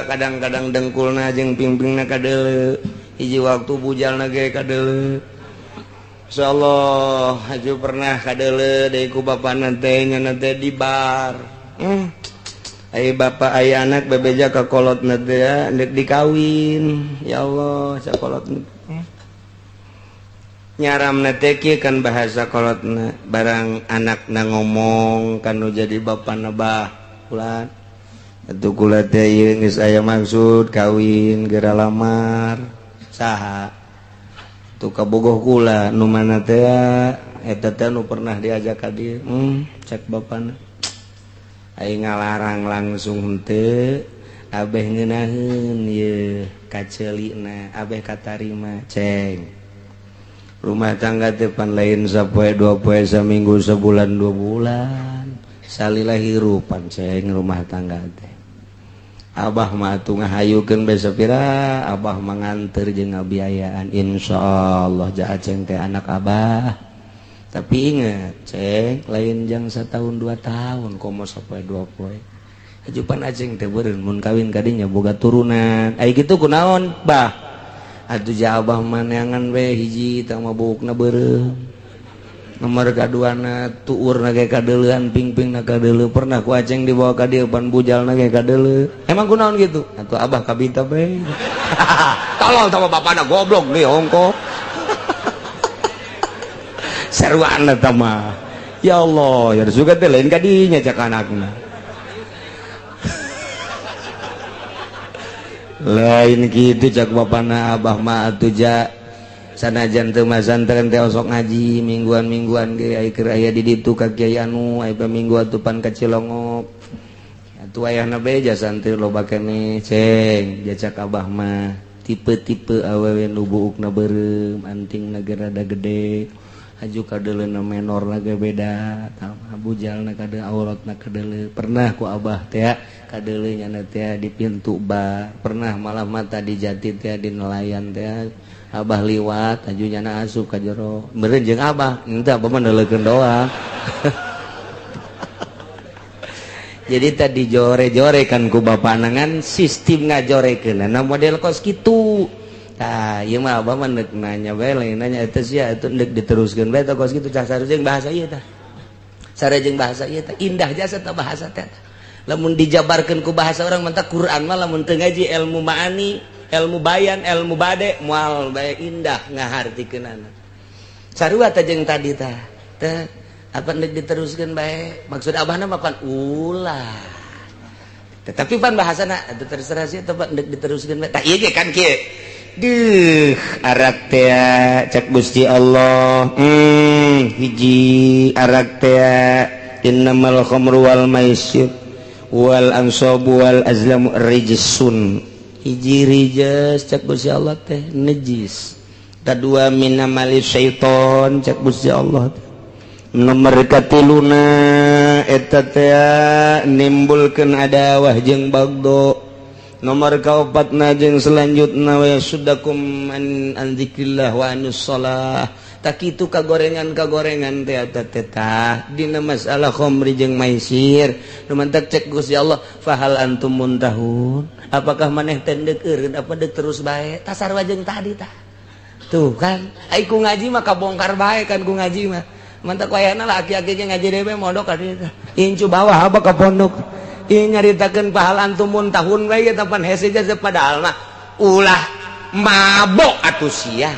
kadang-kadang dengkulna jeung pingpingna kadeuleu. Hiji waktu bujalna ge kadeuleu. Insyaallah haju pernah kadeuleu deui ku bapana teh nya teh di bar. Ai bapak aya anak bebeja ka kolotna teh deuk dikawin. Ya Allah, sakolotna. Nyaramna teh kieu kan bahasa kolotna, barang anakna ngomong kan nu jadi bapana bah ulan. Atuh kula teh ieu geus aya maksud kawin geura lamar. Saha? Tuh kabogoh kula nu mana teh eta teh nu pernah diajak ka dieu. Cek bapana. Aing ngalarang langsung henteu, abeh ngeunaheun ieu kaceulina, abeh katarima ceng. Rumah tangga teh pan lain sapoe dua poe saminggu sebulan dua bulan. Salila hirupan ceng rumah tangga teh. Abah mah atuh ngahayukeun bae sapira, abah mah nganter jeung ngabiayaan insyaallah ja aceng teh anak abah. Tapi ingat ceng, lain jang setahun dua tahun komo sapoe dua poe. Ajupan aceng teh beureun mun kawin kadinya boga turunan. Ai kitu kunaon bah? Atuh ja abah mah neangan we hiji tah mah buukna beureum. Nomor kaduana tuurna ge kadeuleuan pingpingna kadeuleu pernah ku aceng dibawa ka dieu pan bujalna ge kadeuleu. Emang kunaon kitu? Atuh abah kabita bae. Tolol tah bapana goblok nih ongko. Seruan eta mah. Ya Allah, ya suka teh lain kadinya cak anakna. Lain kitu cak bapana abah mah atuh ja sanajan teu masantren teh osok ngaji mingguan-mingguan ge ai keur aya di ditu ka kiai anu ai minggu atuh pan ka Cilongok. Atuh ayahna bae ja santri loba keneh ceng jacak abah mah tipe-tipe awewe nu buukna beureum antingna ge rada gede haju kadeuleuna menorna ge beda tah bujalna kade auratna kadeuleu pernah ku abah teh kadeuleu nya teh di pintu bar pernah malah mata di jati teh di nelayan teh abah liwat haju nyana asup ka jero meureun jeung abah henteu abah mah neuleukeun doang. Jadi tadi jore-jore kan ku bapana ngan sistem ngajorekeunna model kos kitu. Tah ieu mah abah mah neuk nanya bae lain nanya eta sia eta deuk diteruskeun bae tah kos kitu cah sareng bahasa ieu tah. Sareng bahasa ieu tah indah jasa tah bahasa teh. Lamun dijabarkeun ku bahasa urang mantap Quran mah lamun teu ngaji ilmu maani, ilmu bayan, ilmu bade moal bae indah ngahartikeunana. Sarua teh jeung tadi tah. Teh apa deuk diteruskeun bae maksud abahna mah pan ulah. Tetapi pan bahasana atuh terserah sia teh deuk diteruskeun bae. Tah ieu ge kan kieu. Duh, arak teh cek Gusti Allah. Hiji arak teh innamal khamru wal maisir wal ansabu wal azlamu rijsun. Hiji rijs cek Gusti Allah teh najis. Kadua minamali syaiton cek Gusti Allah teh. Nomor katiluna eta teh nimbulkeun adawah jeung bagdo. Nomor kaopatna jeung selanjutna wa sudakum an dzikrillah wa anis shalah. Tak kitu kagorengan-kagorengan teh eta teh tah dina masalah khamri jeung maisir. Nu mantak cek Gusti Allah fahal antum muntahun. Apakah maneh teh deuk eureun apa deuk terus bae? Tah sarua jeung tadi tah. Tuh kan, ai ku ngaji mah kabongkar bae kan ku ngaji mah. Mantak wayahna lah aki-aki ge ngaji deui mondok ka dieu tah. Incu bawah apa ka pondok. Ieu nyaritakeun fahal antum muntahun bae eta pan hese jasa padahal mah ulah mabok atuh sia.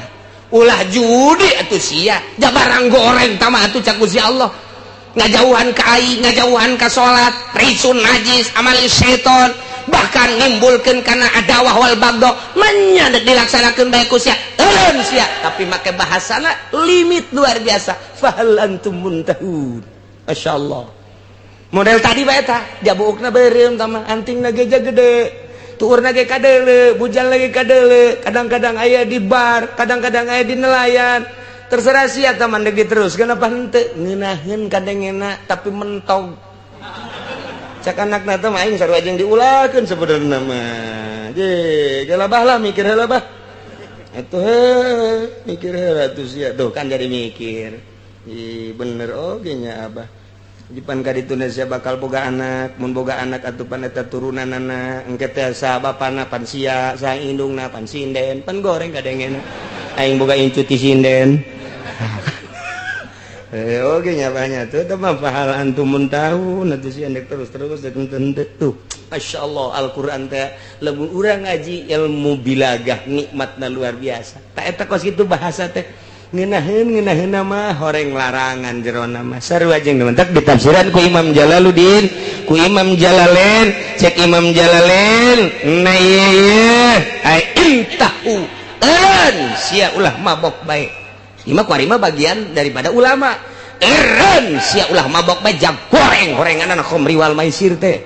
Ulah judi atuh sia. Ja barang goreng tah mah atuh cak Gusti Allah. Ngajauhan ka ai, ngajauhan ka salat, risun najis, amal syaiton, bahkan nimbulkeun kana adawah wal bagdo, menya deuk dilaksanakeun bae ku sia. Eureun sia, tapi make bahasana limit luar biasa. Fahal antum muntahun. Masyaallah. Model tadi bae tah, jabuukna beureum tah mah, antingna ge gede. Tuurna ge kadeuleu, bujal lagi kadeuleu, kadang-kadang aya di bar, kadang-kadang aya di nelayan. Terserah sia tah mah deuk diteruskeun apa henteu, ngeunaheun kadengena tapi mentog. Cak anakna teh mah aing sarua jeung diulakeun sebenarna mah. Je, geula bah lah mikir heula bah. Atuh heuh, mikir heula atuh sia. Tuh kan jadi mikir. Ih bener oge nya abah. Jipan ka ditu sia bakal boga anak, mun boga anak atuh pan eta turunanana, engke teh sa bapana pan sia, sa indungna pan sinden, pan goreng kadengena. Aing boga incu ti sinden. Oge nya abahnya tuh teh mah pahala antum mun tahu atuh sia ndek terus-terus dek henteu tuh. Masyaallah Al-Qur'an teh lamun urang ngaji ilmu bilagah nikmatna luar biasa. Ta eta kos kitu bahasa teh ngeunaheun mah horeng larangan jerona mah sarua jeung mentak ditafsiran ku Imam Jalaluddin, ku Imam Jalalain, cek Imam Jalalain na ieu ai intahu eureun sia ulah mabok bae. Ieu mah kuari mah bagian daripada ulama. Eureun sia ulah mabok bae jang goreng horenganna khamri wal maisir teh.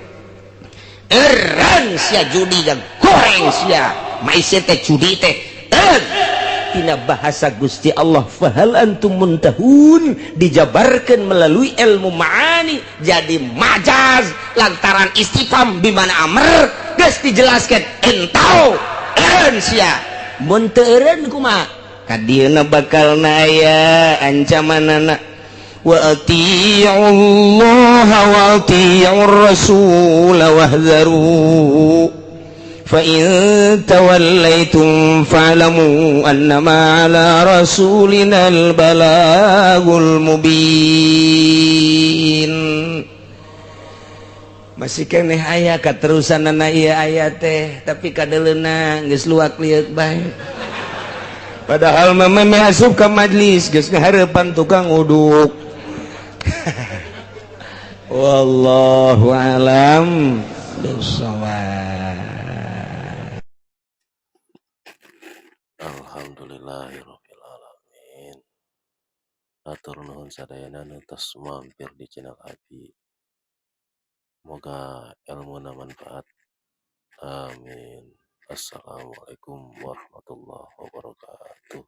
Eureun sia judi jang goreng sia maisir teh judi teh. Eureun tina bahasa Gusti Allah fahal antum muntahun dijabarkan melalui ilmu ma'ani jadi majaz lantaran istifham bimana amr geus dijelaskan entau eureun sia mun teu eureun kumaha kadieuna bakal aya ancamanana wa atiiullaha wa atiiur rasul wahdharu fa in tawallaitum fa'lamu annama ala rasulinal balagul mubin. Masih keneh aya katerusanana ieu aya teh tapi kadeleuna geus luak lieuk bae. Padahal mah memeh asup ka majlis geus ngahareupan tukang uduk. Wallahu alam bissawab. Alhamdulillahirabbil alamin. Hatur nuhun sadayana nu tos mampir di channel Abi. Moga ilmuna manfaat. Amin. Assalamualaikum warahmatullahi wabarakatuh.